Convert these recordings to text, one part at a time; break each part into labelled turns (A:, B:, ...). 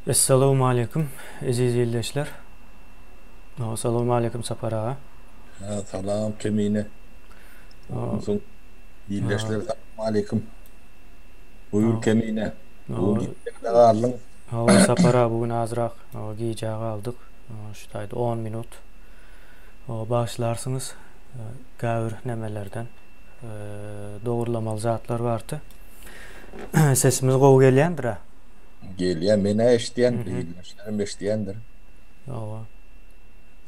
A: Essalawmaleýkum eziz ildeşler. Salowmaleýkum Sapar aga.
B: Ha, salam Kemine. Onsoň ildeşler salowmaleýkum. Buýur Kemine. Bu gün gijä galdyň.
A: Hawa Sapar aga bu gün azrak gijä galdyk. Şu taýda 10 minut. Bagyşlarsyňyz käbir nemelerden dogurlamaly zatlar bardy. Sesimiz gowy gelýändir-ä?
B: Gelýär, men-ä eşidýän, ildeşlerim eşidýändir.
A: Hawa.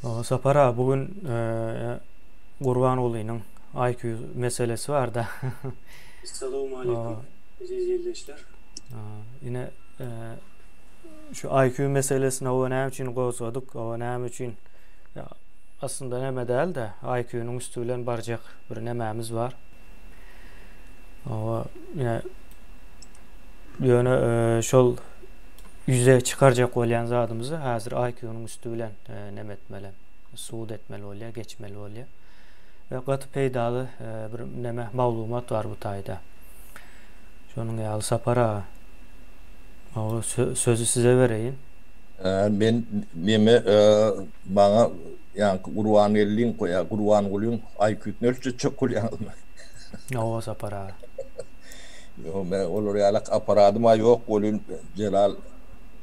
A: Hawa, Sapar aga, bu gün Gurbangulynyň IQ meselesi bar-da. Salowmaleýkum, eziz ildeşler. Ine, şu IQ meselesini hawa näme üçin gozgadyk, hawa näme üçin aslynda neme däl-de, IQ-nyň üsti bilen barjak bir nemämiz bar. Hawa, ine ýöne şol ýüze çykarjak bolýan zadymyzy häzir IQ-nyň üsti bilen neme etmeli, subut etmeli bolýar, geçmeli bolýar. We gaty peýdaly bir neme maglumat bar bu taýda. Şonuň ýaly Sapar aga, hawa sözi size bereýin.
B: Men neme maňa ýaňky Gurbangeldiň ýa Gurbangulyň IQ-syny ölçetjek bolýaňyzmy?
A: Hawa Sapar aga.
B: Ýok, men olar ýalak apparadym-a ýok welin Jelal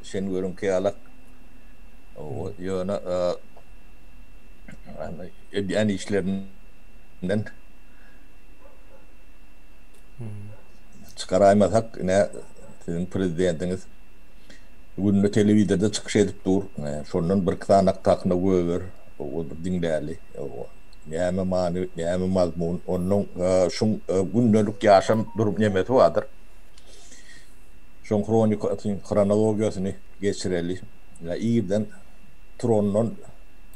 B: Şengörüňki ýalak. Ýöne edýän işlerinden çykaraýmasak, ine siziň prezidentiňiz günde telewizorda çykyş edip dur. Şondan birki sanak takyna göber, o bir diňläli. Näme many, näme mazmun, onuň şuň gündelik ýaşam durum nemesi bardyr. Şoň hronikasyny, hronologiýasyny geçireli. Irden turandan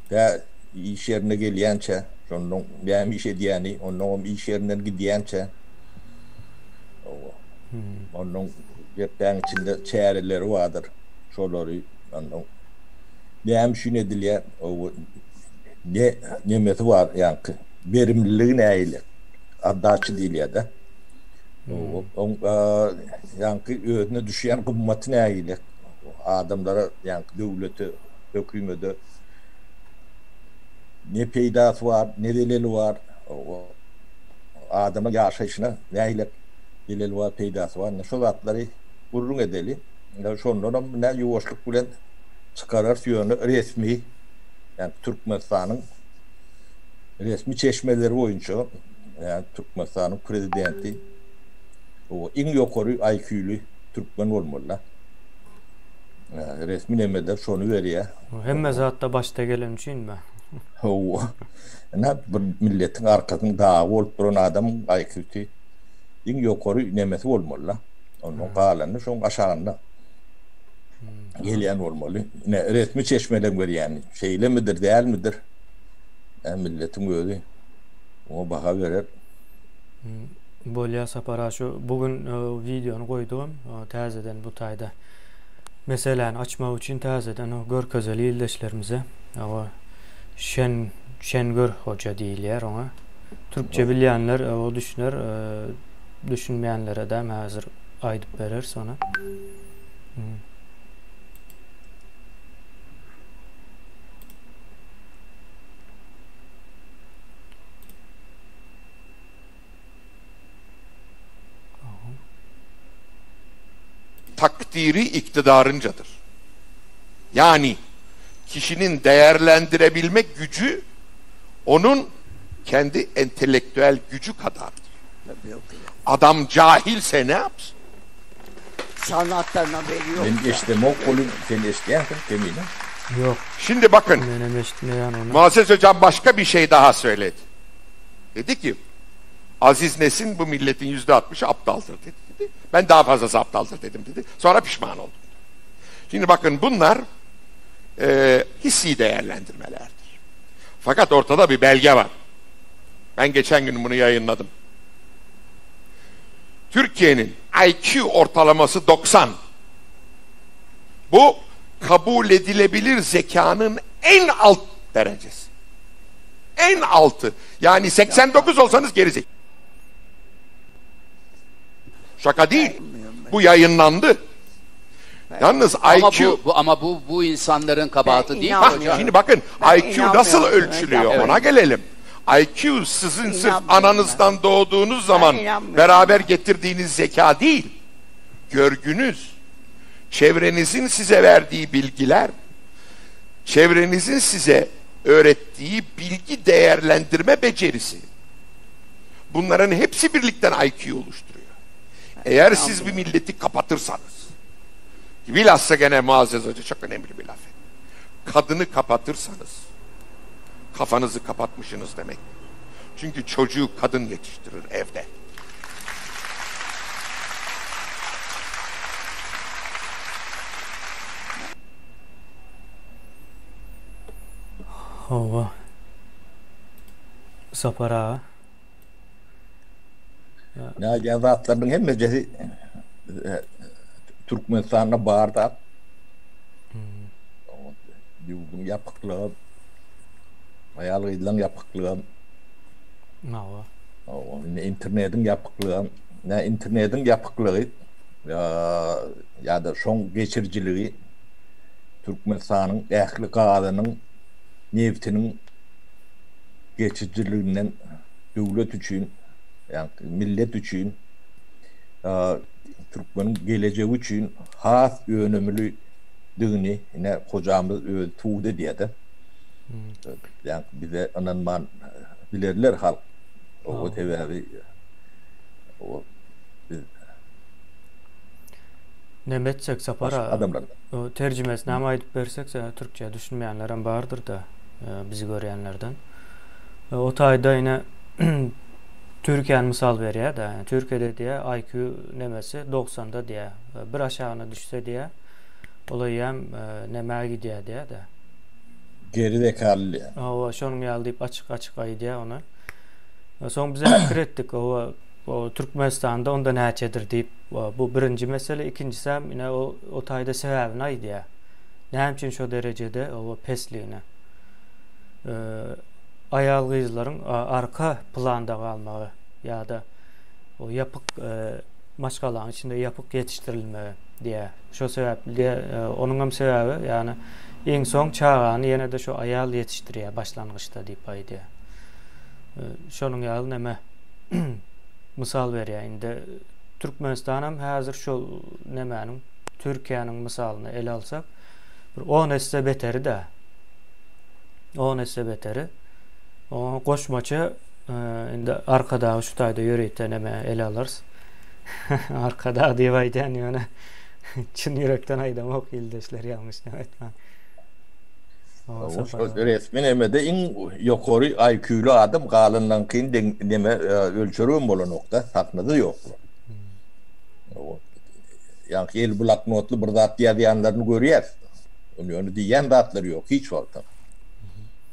B: tä iş ýerine gelýänçä, şondan näme iş edýäni, onnoňam iş ýerinden gidýänçä, onnoň hepdäň içinde çäreleri bardyr, şolary onnoň näme üçin edilýär, ne nemesi bar ýaňky berimliligi nähili otdaça diýilýär-de. Oň ýaňky özüne düşýän gymmaty nähili adamlara ýaňky döwlete hökümede ne peýdasy bar ne zeleli bar adamyň ýaşaýşyna nähili zeleli bar peýdasy bar ine şo zatlary gürrüň edeli şondanam ine ýuwaşlyk bilen çykararys ýöne resmi ýagny Türkmenistanyň resmi çeşmeleri boýunça, ýagny Türkmenistanyň prezidenti iň ýokary IQ-ly türkmen bolmaly-da. Resmi nemeler şony berýär.
A: Hemme zatda başda gelen üçinmi?
B: Hawa. Ine bir milletiň arkasynyň dagy bolup duran adamyň IQ-sy iň ýokary nemesi bolmaly-da. Ondan galany şoň aşagynda. gelýän bolmaly. Ine, resmi çeşmeleň berýäni. Şeýlemidir, dälmidir? Ä, milletiň özi oňa baha berer.
A: Bolýa Sapar aga şu bu gün wideony goýdugam täzeden bu taýda meseläni açmak üçin täzeden görkezeli ildeşlerimize. Hawa Şen Şengör hoja diýilýär oňa. Türkçe bilýänler o düşüner, düşünmeýänlere däm häzir aýdyp bereris ony.
C: Takdiri iktidarıncadır. Yani kişinin değerlendirebilme gücü onun kendi entelektüel gücü kadardır. Adam cahilse ne yapsın?
D: Sanattan haberi yok.
B: Men eşdemok ony sen eşdýänsiň Kemine.
A: Ýok.
C: Şimdi bakın.
A: Menem eşitmeýän ony.
C: Muazzez hocam başka bir şey daha söyledi. Dedi ki Aziz Nesin bu milletin %60'ı aptaldır dedi, dedi. Ben daha fazlası aptaldır dedim dedi. Sonra pişman oldum. Şimdi bakın bunlar e, hissi değerlendirmelerdir. Fakat ortada bir belge var. Ben geçen gün bunu yayınladım. Türkiye'nin IQ ortalaması 90. Bu kabul edilebilir zekanın en alt derecesi. En altı. Yani 89 olsanız geri zekalı. Şaka değil. Bu yayınlandı. Yalnız
E: Ama
C: IQ
E: bu, bu ama bu bu insanların kabahati
D: Ben
E: değil mi
C: Ha,
E: hocam?
C: şimdi bakın
D: Ben
C: IQ nasıl
D: inanmıyorum.
C: ölçülüyor
D: Evet.
C: ona gelelim. IQ sizin sırf
D: İnanmıyorum
C: ananızdan doğduğunuz zaman
D: inanmıyorum.
C: beraber getirdiğiniz zeka değil. Görgünüz, çevrenizin size verdiği bilgiler, çevrenizin size öğrettiği bilgi değerlendirme becerisi. Bunların hepsi birlikten IQ oluşturuyor. Eğer siz bir milleti kapatırsanız, bilhassa gene Muazzez Hoca çok önemli bir laf etti. Kadını kapatırsanız, kafanızı kapatmışsınız demek. Çünkü çocuğu kadın yetiştirir evde.
A: Hawa. Sapar aga.
B: Ne aýdýan zatlarynyň hemmejesi Türkmenistanda bar zat. Ýurduň ýapyklygy, aýal-gyzlaryň ýapyklygy.
A: Hawa.
B: Hawa, indi internetiň ýapyklygy, nä internetiň ýapyklygy ýa-da şoň geçirijiligi Türkmenistanyň ähli gazynyň, nebtiniň geçirijiliginden döwlet üçin, ýagny millet üçin, türkmeniň gelejegi üçin has önümlidigini ine hojamyz özi subut edýär-de. Ýagny bize ynanman bilerler halk. O sebäbi o biz
A: Neme etsek Sapar
B: başga
A: aga,
B: adamlar.
A: o terjimesini hem aýdyp bersek, türkçä düşünmeýänlerem bardyr-da, bizi görýänlerden. O taýda ine Türkiýäni mysal berýär-de, Türkiýede diýýär IQ nemesi 90-da diýýär. Bir aşagyna düşse diýýär, ol eýýäm nämä gidýär diýýär-de.
B: Geri zekaly diýýär.
A: Hawa, şonuň ýaly diýip açyk-açyk aýdýar ony. Soň bizem pikir etdik, hawa, Türkmenistanda onda näçedir diýip, bu birinji mesele, ikinjisem ine o o taýda sebäbini aýdýar. Näme üçin şo derejede hawa pesligini. Aýal-gyzlaryň arka planda galmagy ýa-da o ýapyk maşgalanyň içinde ýapyk ýetişdirilmegi diýýär. Şo sebäpli diýýär, onuň hem sebäbi, ýagny iň soň çagany ýene-de şo aýal ýetişdirýär başlangyçda diýip aýdýar. Şonuň ýaly neme mysal berýär. Indi Türkmenistanam häzir şol nemäniň Türkiýäniň mysalyny ele alsak, bir on esse beteri-dä. On esse beteri. Oňa goşmaça indi Arkadagy şu taýda ýörite neme ele alarys. Arkadag diýip aýdýan ýöne çyn ýürekden aýdamok ildeşler ýalňyş neme etmäň.
B: Resmi nemede iň ýokary IQ-ly adam galanlaňkyny deň neme ölçeribem bolanokda sahnada ýok. Ýaňky el bloknotly bir zat ýazýanlaryny görýäs. Ony ýöne diýýän zatlary ýok hiç wagtam.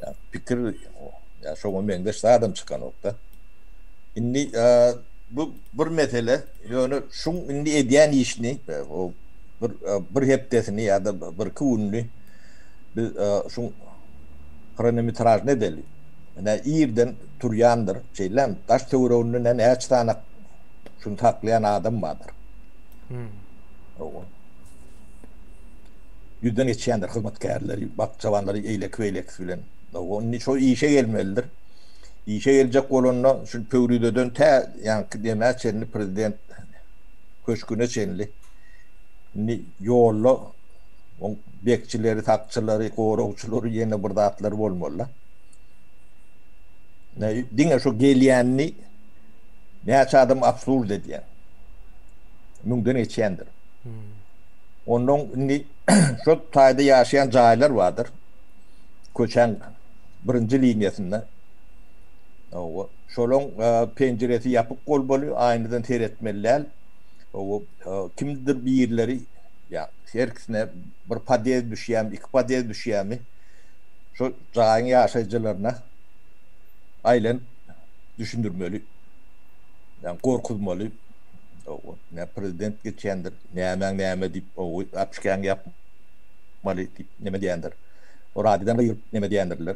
B: Ýa pikir ýa şoňa meňzeş zadam çykanokda. Indi bu bir mesele ýöne şuň indi edýän işini o bir bir hepdesini ýa-da birki gününi biz şuň hronometražyny edeli. Ine irden turýandyr, şeýlemi? Daş töwereginde näçe sany şuny saklaýan adam bardyr.
A: Hmm.
B: Ýüzden geçýändir hyzmatkärleri, bakjabanlary, eýleki-beýlekisi bilen. Indi şo işe gelmelidir. Işe geljek bolanda şu Pöwrizeden tä ýaňky demä çenli prezident köşgüne çenli indi ýolda oň bekçileri, sakçylary, goragçylary ýene bir zatlary bolmaly-da. Diňe şo gelýänini näçe adam obslužit edýär. Müňden geçýändir. Ondan indi şo taýda ýaşaýan jaýlar bardyr. Köçäň birinji liniýasynda. Hawa, şolaň penjiresi ýapyk bolmaly, aýnadan seretmeli däl. Hawa, kimdir birleri ýa herkisine bir podýezd düşýärmi, iki podýezd düşýärmi, şo jaýyň ýaşaýjylaryna aýlanyp düşündirmeli. Ýa gorkuzmaly. Hawa, nä prezident geçýändir, nämäň näme diýip, hawa, apşkäňi ýapmaly diýip neme diýendir. O radiodan gygyryp neme diýendirler.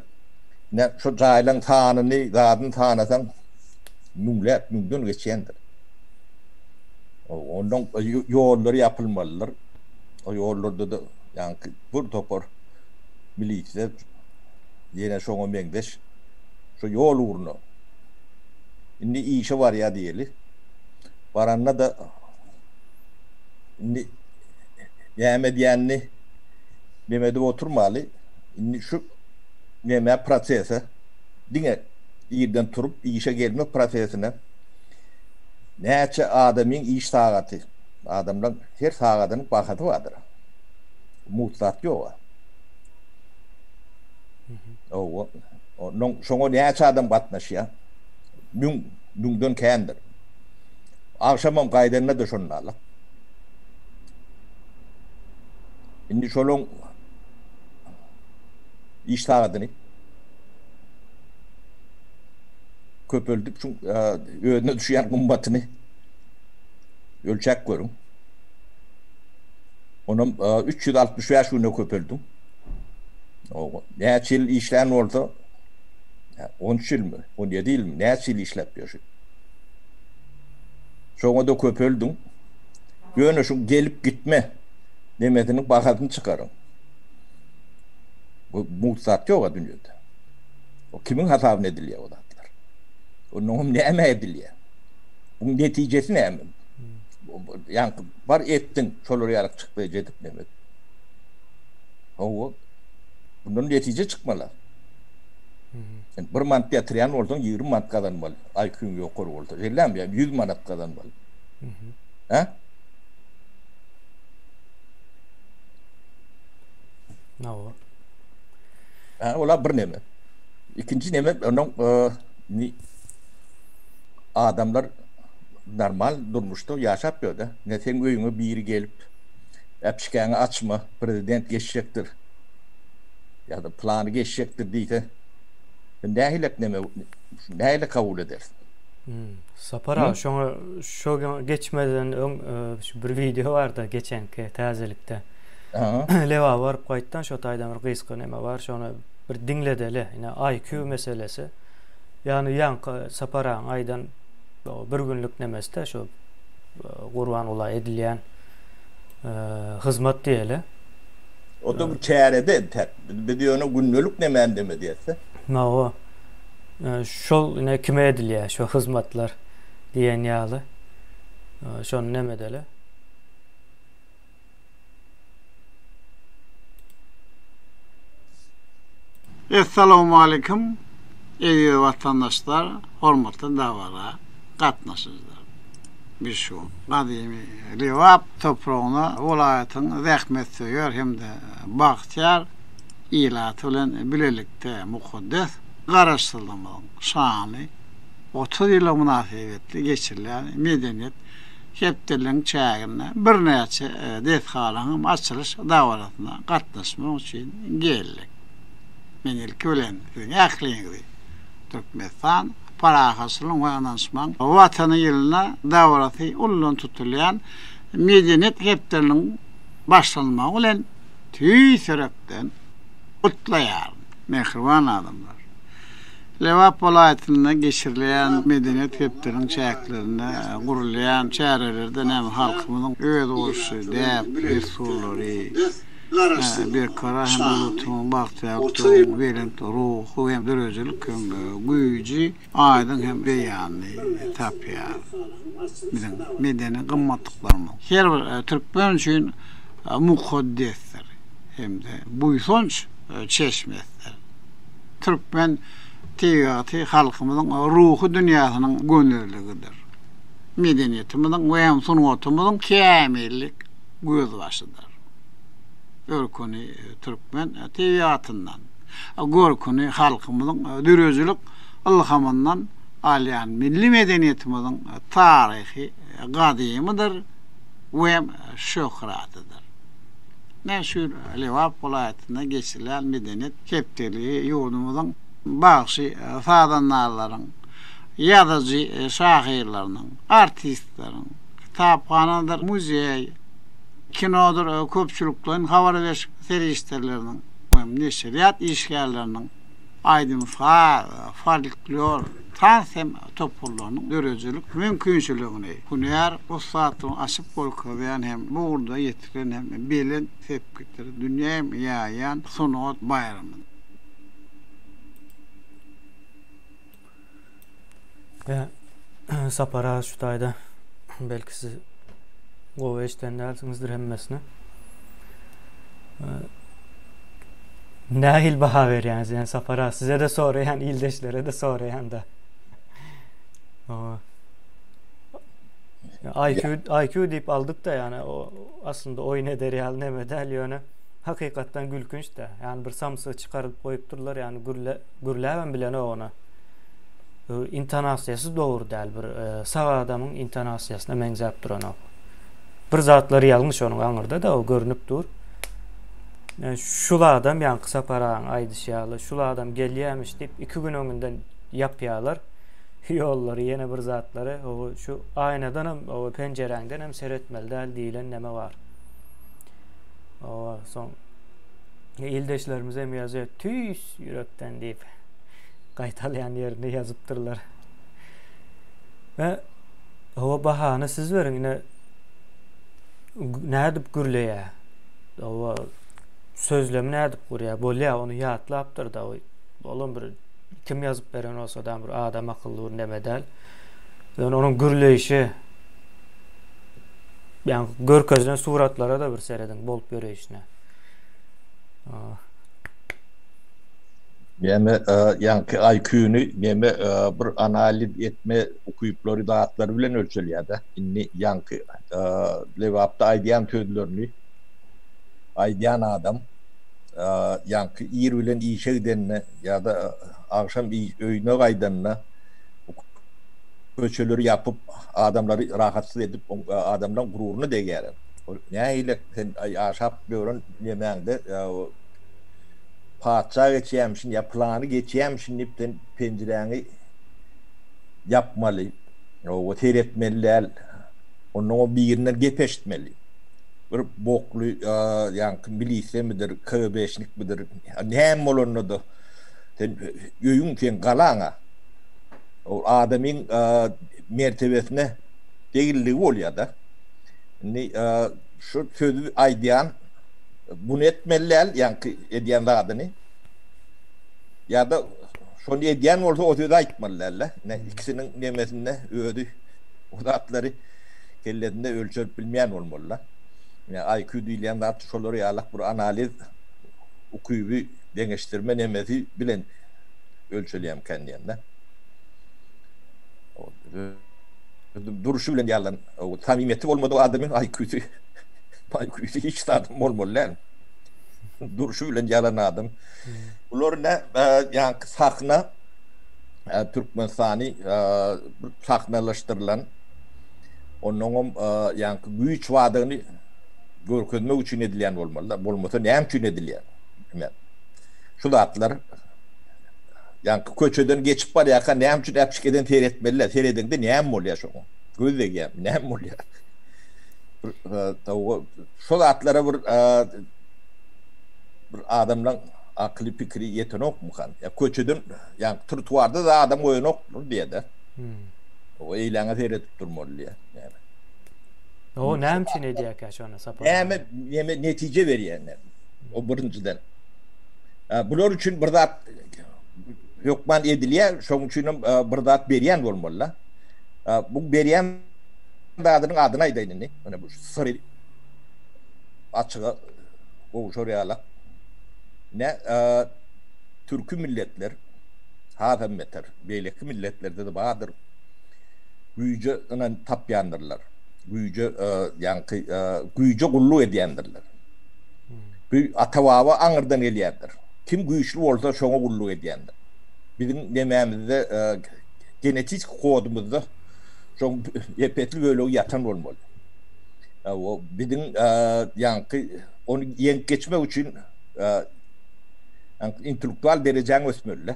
B: Ine, şo jaýlaň sanyny, zadyny sanasaň, müňläp, müňden geçýändir. Ondan ýollary ýapylmalydyr. O ýollarda-da ýaňky bir topar milisiýa ýene şoňa meňzeş şo ýol ugruna indi işe barýar diýeli. Baranda-da indi näme edýänini neme edip oturmaly. Indi şu neme prosese diňe irden turup işe gelmek prosesine näçe adamyň iş sagaty, adamlaň her sagadynyň bahasy bardyr. Mugt zat ýok-a. Hawa. Onnoň şoňa näçe adam gatnaşýar? Müň, müňden kändir. Agşamam gaýdanda-da şondalyk. Indi şolaň iş sagadyny köpeldip şuň özüne düşýän gymmatyny ölçäp görüň. Onam 365 güne köpeldiň. Näçe ýyl işlän bolsa, 13 ýylmy, 17 ýylmy, näçe ýyl işläp ýör şu. Şoňa-da köpeldiň. Ýöne şu gelip gitme nemesiniň bahasyny çykaryň. Bu mugt zat ýok-a dünýede. O kimiň hasabyna edilýär o zatlar? Onnoňam nämä edilýär? Buň netijesi näme? Ýaňky bar etdiň, şolar ýaly çykdaýjy edip neme. Hawa. Bundan netije çykmaly. Sen bir manat ýatyrýan bolsaň, 20 manat gazanmaly. IQ-ň ýokary bolsa. Şeýlemi? Ýa 100 manat gazanmaly. Hä?
A: Hawa.
B: Hä, ola bir neme. Ikinji neme, onuň e, adamlar normal durmuşda ýaşap ýörde. Ne seň öýüňe biri gelip, äpişgäňi açma, prezident geçjekdir. Ýa-da plany geçjekdir diýse, sen nähili neme, nähili kabul edersiň?
A: Hmm. Sapar aga, şoňa şo geçmeden öň e, şu bir wideo bardy geçenki täzelikde. Lebaba baryp gaýtdan şo taýdan bir gysga neme bar, şony bir diňledeli. Ine IQ meselesi. Ýagny ýaňky Sapar agaň aýdan bir günlük nemesi-de şu e, Gurbangula edilýän e, hyzmat diýeli.
B: O da bir çärede entek. Biz ýöne gündelik nemäni neme diýerse.
A: Hawa. Şol ine kime edilýär şo hyzmatlar diýen ýaly. Şony neme edeli.
F: Essalawmaleýkim eziz watandaşlar, hormatly dabara gatnaşyjylar. Biz şu gün gadymy Lebap topragyna welaýatyň zähmetsöýer hem-de bagtyýar ilaty bilen bilelikde mukaddes Garaşsyzlygymyzyň şanly 30 ýyllygy mynasybetli geçirilýän Medeniýet hepdeligiň çäginde birnäçe desgalaryň hem açylyş dabarasyna gatnaşmak üçin geldik. Men ilki bilen siziň ähliňizi Türkmenistan parahatçylygyň we ynanyşmagyň Watany ýylynda dabarasy uludan tutulýan Medeniýet hepdeliginiň başlanmagy bilen tüýs ýürekden gutlaýaryn. Mähriban adamlar! Lebap welaýatynda geçirilýän Medeniýet hepdeliginiň çäklerinde gurulýan çärelerden hem halkymyzyň özboluşly däp-dessurlary, berkarar hem döwletimiziň bagtyýarlyk döwrüniň belent ruhy hem döredijilik hem güýji aýdyň hem beýanyny tapýar. Biziň medeni gymmatlyklarymyz her bir türkmen üçin mukaddesdir hem-de buýsanç çeşmesidir. Türkmen tebigaty halkymyzyň ruhy dünýäsiniň gönezligidir. Medeniýetimiziň we hem sungatymyzyň kämillik gözbaşydyr. Örküni türkmen tebigatyndan, görküni halkymyzyň döredijilik ylhamyndan alýan milli medeniýetimiziň taryhy gadymydyr we hem şöhratlydyr. Ine, şu ýyl Lebap welaýatynda geçirilen Medeniýet hepdeligi ýurdumyzyň bagşy-sazandarlaryň, ýazyjy-şahyrlarynyň, artistleriň, kitaphanadyr muzeý, kinodyr köpçülikleýin habar beriş serişdeleriniň we neşirýat işgärleriniň aýdym-saz, folklor, Tans hem toparlarynyň döredijilik mümkinçiligini, hünär ussatlygyny açyp görkezýän hem bu ugurda ýetilen hem belent sepgitleri dünýä ýaýýan sungat baýramydyr.
A: Sapar aga şu taýda belki siz gowy eşiden dälsiňizdir hemmesini. Nähili baha berýäňiz ýani Sapar aga size-de soraýan ildeşlere-de soraýan-da. IQ IQ diýip aldyk-da ýani o aslynda oýun eder ýaly neme däl ýöne hakykatdan gülkünç-de. Ýani bir samsygy çykaryp goýupdyrlar ýani gürle gürläbem bilenok ona. Intonasiýasy dogry däl bir sag adamyň intonasiýasyna meňzäp duranok. Bir zatlar ýalňyş onuň aňyrda-da o görnüp dur. Şul adam ýaňky Sapar agaň aýdyşy ýaly şul adam gelýämiş diýip iki gün öňünden ýapýarlar ýollary ýene bir zatlary o şu aýnadanam o penjeräňdenem seretmeli däl diýlen neme bar. O soň ildeşlerimiz hem ýazýar tüýs ýürekden diýip gaýtalýan ýerini ýazypdyrlar. We hawa bahany siz beriň ine nädip gürleýär? Hawa sözlemi nädip gurýar? Bolýar ony ýatlapdyr-da. Olam bir kim ýazyp beren bolsa-da bir adam akylly bir neme däl. Ýöne onuň gürleýşi ýa görkezilen suratlara-da bir serediň bolup ýöreýşine.
B: Näme ýaňky IQ-ny neme bir analiz etme ukyplary zatlary bilen ölçelýär-de. Indi ýaňky Lebapda aýdýan sözlerini aýdýan adam ýaňky ir bilen işe gidende ýa-da agşam öýüne gaýdanda köçeleri ýapyp adamlary rahatsyz edip adamlaryň gururyna degýär. Nähili sen ýaşap ýören nemäňde patyşa geçýämişin ýa pylany geçýämişin diýip sen penjiräňi ýapmaly, oba seretmeli däl. Ondan o birinden gep eşitmeli. Bir bokly ýaňky milisemidir, KGB-şnikmidir, näme bolanda-da sen öýüň seň galaň-a. Ol adamyň mertebesine degilligi bolýar-da. Indi şu sözi aýdýan Buny etmeli däl, ýaňky edýän zadyny. Ýa-da şony edýän bolsa o sözi aýtmaly däl-de. Ine ikisiniň nemesinde özi o zatlary kellesinde ölçerip bilmeýän bolmaly-da. Ine IQ diýilýän zat şolar ýalak bir analiz ukyby deňeşdirme nemesi bilen ölçelýärmikä diýende. Durşy bilen ýalan, samimiýeti bolmadyk adamyň IQ-sy IQ-sy hiç zadam bolmaly däl. Durşy bilen ýalan adam. Bular ne ýaňky sahna Türkmenistany sahnalaşdyrylan onnoňam ýaňky güýç bardygyny görkezmek üçin edilýän bolmaly-da. Bolmasa näme üçin edilýär? Şu zatlar Ýaňky köçeden geçip barýarka näme üçin äpişgeden seretmeli-dä? Seredeňde näme bolýar şoňa? Göz degýärmi? Näme bolýar? Bir şo zatlara bir bir adamlaň akyly pikiri ýetenokmykan? Ýa köçeden ýaňky trotuarda-da adam goýanokdyr diýýär-de. O eýläňe seredip durmaly diýýär. Näme?
A: O näme üçin edýärkä şony Sapar?
B: Näme näme netije berýär? O birinjiden. Bular üçin bir zat hökman edilýär, şonuň üçin hem bir zat berýän bolmaly-da. Bu berýän zadynyň adyny aýdaýyn indi. Ine bu syry açyga gowşar ýalak. Ne türki milletler hasam beter, beýleki milletlerde-de bardyr. Güýje ynan tapýandyrlar. Güýje ýaňky güýje gulluk edýändirler. Bu ata-baba aňyrdan gelýändir. Kim güýçli bolsa şoňa gulluk edýändir. Biziň nemämizde genetik kodumyzda şoň epesli bölegi ýatan bolmaly. O biziň ýaňky ony ýeňip geçmek üçin ýaňky intellektual derejäň ösmeli-de.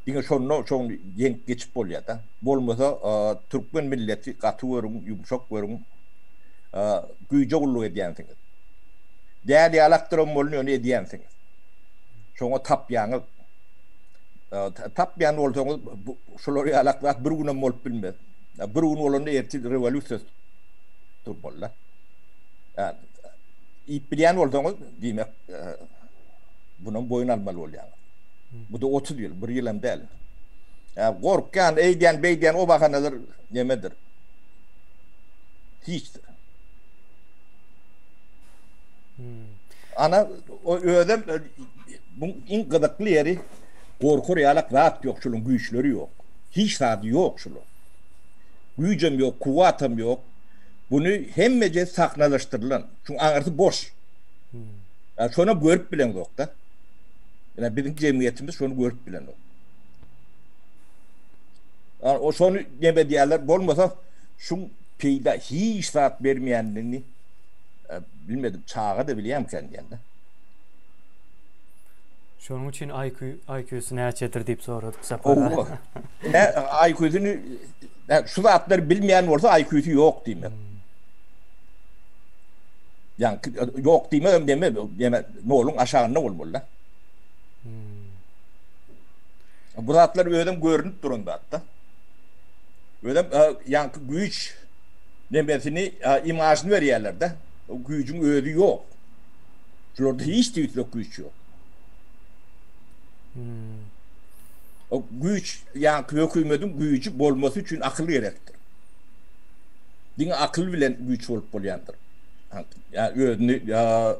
B: Diňe şonda şony ýeňip geçip bolýar-da. Bolmasa türkmen milleti gaty görüň, ýumşak görüň, güýje gulluk edýänsiňiz. Däl ýalakdyram bolun ýöne edýänsiňiz. Şoňa tapýaňyz. Tapmaýan bolsaňyz şular ýalak zat bir günem bolup bilmez. Bir gün bolanda ertir rewolýusiýa turmaly-da. Iýip bilýän bolsaňyz, diýmek, bunam boýun almaly bolýaňyz. Bu-da 30 ýyl, bir ýylam däl. Gorkýan, eýdýän, beýdýän o bahanalar nemedir? Hiçdir. Ana, o özem bu iň gyzykly ýeri gorkar ýalak zat ýok, şularyň güýçleri ýok. Hiç zady ýok şularyň. Güýjem ýok, kuwwatam ýok. Buny hemmeje sahnalaşdyrylan. Şuň aňyrsy boş. Ýa şonam görüp bileňzok-da. Ýa biziň jemgyýetimiz şony görüp bilenok. Ýa o şony neme diýerler, bolmasa şuň peýda hiç zat bermeýändigini bilmedim, çaga-da bilýärmikä diýende.
A: Şonuň üçin IQ IQ-sy näçedir diýip soradyk Sapar. Hawa.
B: Ine IQ-syny şu zatlary bilmeýän bolsa IQ-sy ýok diýmek. Ýa ýok diýmek hem deme, ýene noluň aşagynda bolmaly-da. Bu zatlar özem görünip duran zatda. Özem ýaňky güýç nemesini, imažyny berýärler-de. O güýjüň özi ýok. Şularda hiç tüýslik güýç ýok. O güýç, ýaňky hökümediň güýji bolmasy üçin akyl gerekdir. Diňe akyl bilen güýç bolup bolýandyr. Ýa özüni ýa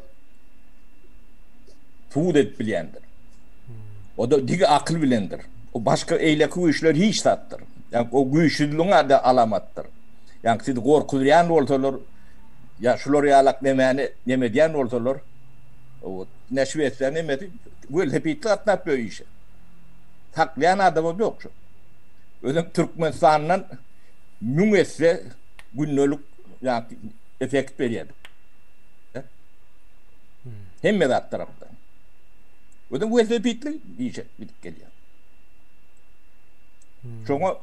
B: subut edip bilýändir. O-da diňe akyl bilendir. O başga eýleki güýçler hiç zatdyr. Ýa o güýçsüzligiň ady alamatdyr. Ýa sizi gorkuzýan bolsalar, ýa şular ýalak nemäni neme edýän bolsalar, o ne Şwesiýa nemesi welosipedli gatnap ýör işe. Saklaýan adamam ýok şu. Özem Türkmenistandan 1000 esse gündelik ýa effekt berýär. Hemme zat tarapdan. Özem welosipedli işe gidip gelýär. Şoňa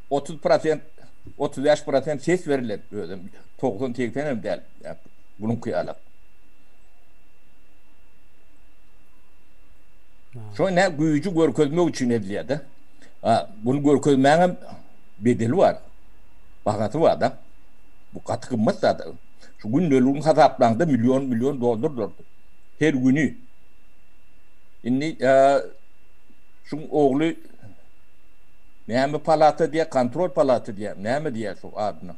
B: 30 prosent, 35 prosent ses berilen özem 90-80 hem däl. Bunuňky ýalak. Şo ne güýji görkezmek üçin edilýär-de. Ha, bunu görkezmäň hem bedeli bar. Bahasy bar-da. Bu gaty gymmat zat. Şu gündeligini hasaplaňda million million dollardyr. Her güni. Indi şuň ogly näme palata diýýär, kontrol palata diýýär, näme diýýär şu adyna?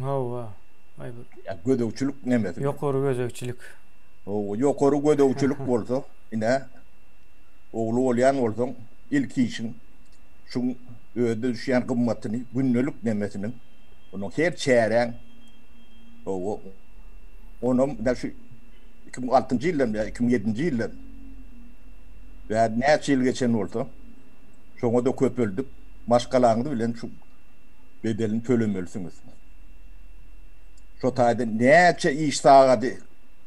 A: Hawa. Aý bir.
B: Ýa gözegçilik nemesi.
A: Ýokary gözegçilik.
B: Hawa, ýokary gözegçilik bolsa, ine, ogly bolýan bolsaň, ilki işiň şuň özüne düşýän gymmatyny, gündelik nemesiniň, onuň her çäräň, hawa, onam ine şu 2006-njy ýyldan ýa 2007-nji ýyldan ýa näçe ýyl geçen bolsa, şoňa-da köpeldip, maşgalaňyz bilen şu bedelini tölemelisiňiz. Şo taýda näçe iş sagady,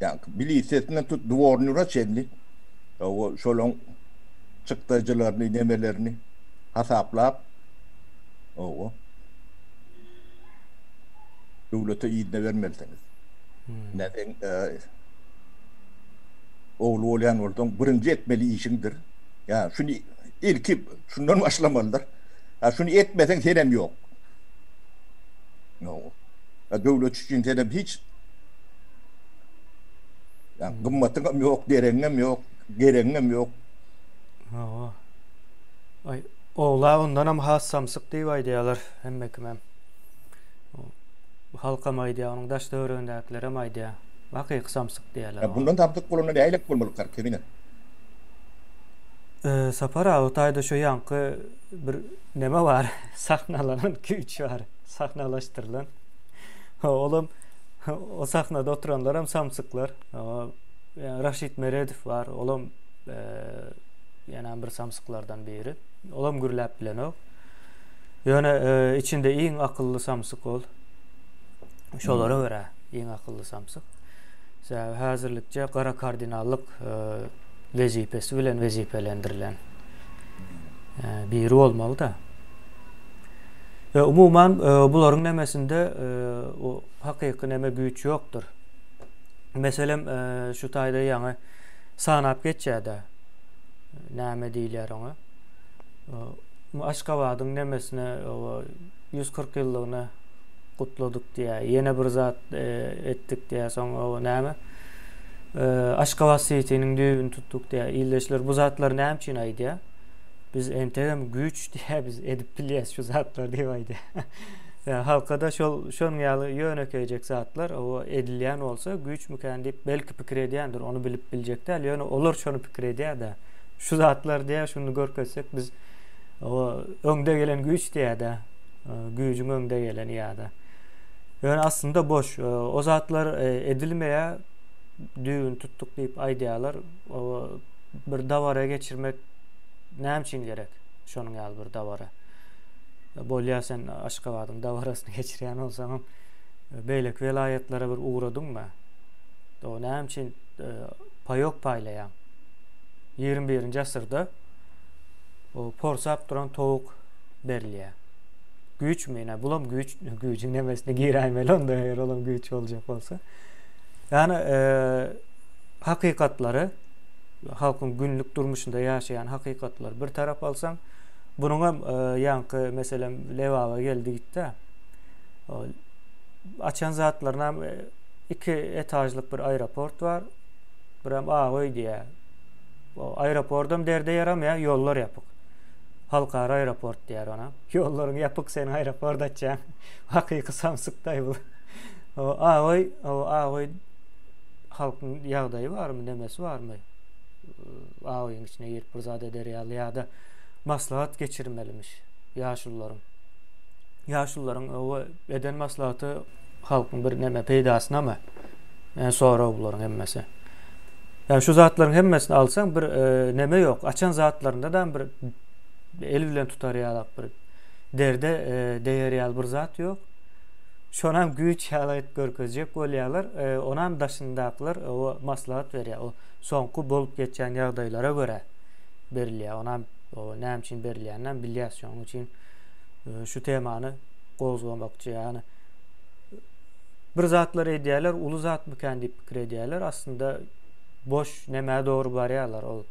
B: ýa milisiyesinden tut dwornýura çenli, hawa, şolaň çykdajylaryny, nemelerini hasaplap, hawa, döwlete yzyna bermelisiňiz. Ine, sen ogly bolýan bolsaň, birinji etmeli işiňdir. Ýa şuny ilki şundan başlamalydyr. Ýa şuny etmeseň senem ýok. Ýok. Ýa döwlet üçin senem hiç ýa gymmatyňam ýok, deregiňem ýok, geregiňem ýok.
A: Hawa. Aý, ogla ondanam has samsyk diýip aýdýarlar hemme kimem. Halkam aýdýar, onuň daş-töweregindäkilerem aýdýar. Hakyky samsyk diýýärler
B: oňa. Bundan samsyk bolanda nähilek bolmalykar, Kemine?
A: Sapar aga, o taýda şu ýaňky bir neme bar, sahnalanan güýç bar, sahnalaşdyrylan. Olam o sahnada oturanlaram samsyklar. Raşid Meredow bar, olam ýene bir samsyklardan biri. Olam gürläp bilenok. Ýöne içinde iň akylly samsyk ol. Şolara görä iň akylly samsyk. Sebäbi häzirlikçe gara kardinallyk wezipesi bilen wezipelendirilen biri bolmaly-da. We umuman bularyň nemesinde o hakyky neme güýç ýokdur. Meselem şu taýda ýaňy sanap geçýär-de. Näme diýilýär oňa? Aşgabadyň nemesine 140 ýyllygyny gutladyk diýýär. Ýene bir zat etdik diýýär. Soň o näme? Aşgabat Sitiniň düýbüni tutduk diýýär. Ildeşler bu zatlary näme üçin aýdýar? Biz entegem güýç diýýär, biz edip bilýäs şu zatlary diýip aýdýar. Ýa halkada şol şonuň ýaly ýönekeýjek zatlar o edilýän bolsa güýçmikän diýip belki pikir edýändir, ony bilip biljek däl, ýöne olar şony pikir edýär-de. Şu zatlar diýýär, şuny görkezsek biz o öňde gelen güýç diýýär-de. Güýjüň öňde geleni ýa-da. Ýöne aslynda boş. O zatlar edilmeýär, düýbüni tutduk diýip aýdýarlar. O bir dabara geçirmek näme üçin gerek? Şonuň ýaly bir dabara. Bolýar sen Aşgabadyň dabarasyny geçirýän bolsaňam beýleki welaýatlara bir ugradyňmy? O näme üçin paýok paýlaýaň? 21-nji asyrda o porsap duran towuk berilýär. Güýçmi? Ine, bulam güýç, güýjüň nemesine giräýmeli onda eger olam güýç boljak bolsa. Ýani e, hakykatlary halkyň günlük durmuşynda ýaşaýan hakykatlary bir tarap alsaň, Bunuňam ýaňky meselem Lebaba geldi gitdi. Açan zatlarynam iki etažlyk bir aeroport bar. Birem ak öý diýýär. O aeroportam derde ýaramaýar, ýollar ýapyk. Halkara aeroport diýýär ona. Ýollaryň ýapyk sen aeroport açýaň. Hakyky samsykdaý bu. O ak öý, o ak öý halkyň ýagdaýy barmy, nemesi barmy? Ak öýüň içine girip bir zat eder ýaly ýa-da maslahat geçirmelimiş ýaşulularyň. Ýaşulularyň o eden maslahaty halkyň bir neme peýdasynamy? Yani sorag bularyň hemmesi. Yani şu zatlaryň hemmesini alsaň bir e, neme ýok. Açan zatlarynda da bir el bilen tutar ýaly bir derde e, değer ýaly bir zat ýok. Şonam güýç ýaly edip görkezjek bolýarlar. E, onam daşyndakylar o maslahat berýär. O soňky bolup geçýän ýagdaýlara görä berilýär. Onam näme üçin berilýäninem bilýäs. Şonuň üçin şu temany gozgamakçy. Ýagny bir zatlar edýärler, uly zatmykan diýip pikir edýärler. Aslynda boş nämä dogry barýarlar. Ol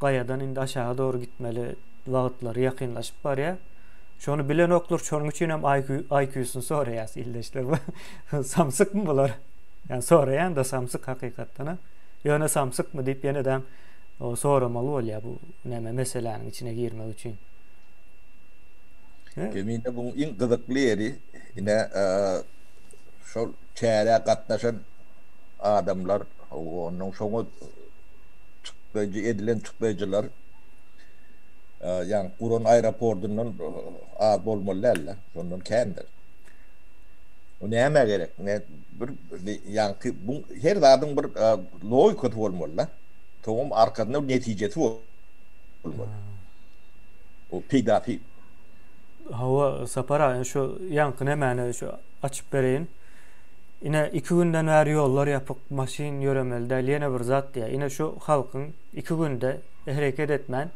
A: gaýadan indi aşaga dogry gitmeli wagtlary ýakynlaşyp barýar. Şony bilenoklar, şonuň üçin hem IQ-syny soraýas ildeşler. Samsykmy bular? Ýani soraýan da samsyk hakykatdan. Ýöne samsykmy diýip ýene-de soramaly bolýar bu näme meseläniň içine girmek üçin.
B: Kemine buň iň gyzykly ýeri ine şol çärä gatnaşan adamlar ondan şoňa çykdajy edilen çykdajylar ýaňky guran aeroportyndan az bolmaly däldi. Şondan kändir. O nämä gerek? Ne bir ýaňky bu her zadyň bir logikasy bolmaly-da. Soňam arkasynda bir netijesi bolmaly. O peýdasy.
A: Hawa, Sapar aga, şu ýaňky nämäni şu açyp bereýin. Ine, iki günden bäri ýollar ýapyk, maşyn ýöremeli däl, ýene bir zat diýýär. Ine, şu halkyň iki günde hereket etmän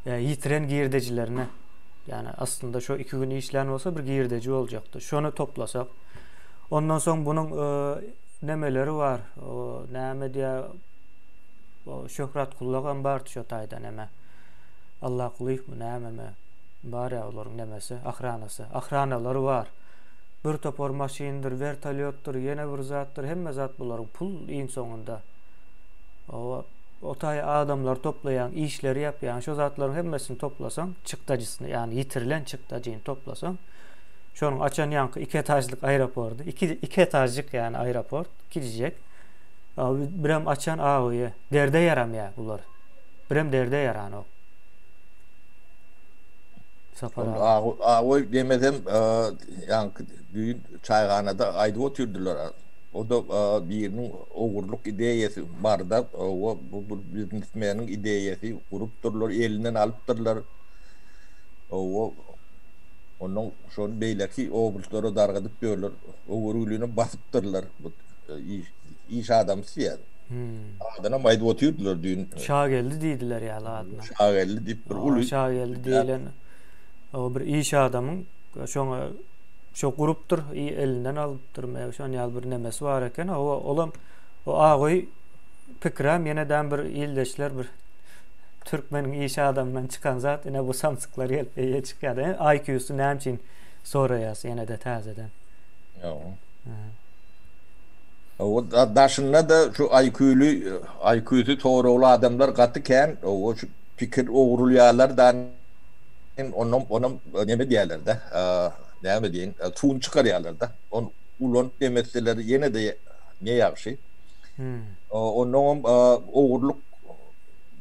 A: ýitiren girdejilerine, ýagny aslynda şu iki gün işlän bolsa bir girdeji boljakdy. Şony toplasak, ondan soň bunuň nemeleri bar, näme diýýär, Şöhrat Kullagam bardy şo taýda neme. Allakulyýewmi nämemi bar ýa olaryň nemesi, ahranasy. Ahranalary bar. Bir topar maşyndyr, wertolýotdyr, ýene bir zatdyr, hemme zat bularyň pul iň soňunda. Oba o taý adamlary toplaýaň, işleri ýapýaň, şo zatlaryň hemmesini toplasaň, çykdajysyny, ýagny ýitirilen çykdajyny toplasaň, şonuň açan ýaňky iki etažlyk aeroporty, iki, iki etažjyk ýagny aeroport, kiçijek. Birem açan awy derde ýaramýar bular. Birem derde ýaranok.
B: Sapar aga. Awy demesem, ýaňky düýn çaýhanada aýdyp otyrdylar. O-da biriniň ogurlyk ideýasy barda, o bu bir biznesmeniň ideýasy, gurupdyrlar, elinden alypdyrlar. O ondan şony beýleki oblastlara dargadyp ýörler. O görgülini basypdyrlar. Bu iş, iş adamsy diýýär. Hmm. Adynam aýdyp otyrdylar düýn.
A: Şageldi diýdiler ýaly adyna.
B: Şageldi diýip bir uly.
A: Şageldi diýilen o bir iş adamyň şoňa şo gurupdyr, elinden alypdyr, şon ýaly bir nemesi bar eken. O olam o agoý pikirem ýene-de bir ildeşler bir. türkmeniň iş adamyndan çykan zat ine bu samsyklar gelip eýe çykýar. IQ-sy näme üçin soraýas ýene-de täzeden.
B: Ýok. O daşynda-da şu IQ-ly, IQ-sy soragly adamlar gaty kän. O şu pikir ogrulýarlar da onam onam neme diýerler-de, näme diýen, suwuny çykarýarlar-da. Ony ulanyp demeseler ýene-de ne ýagşy. Onnoňam ogurlyk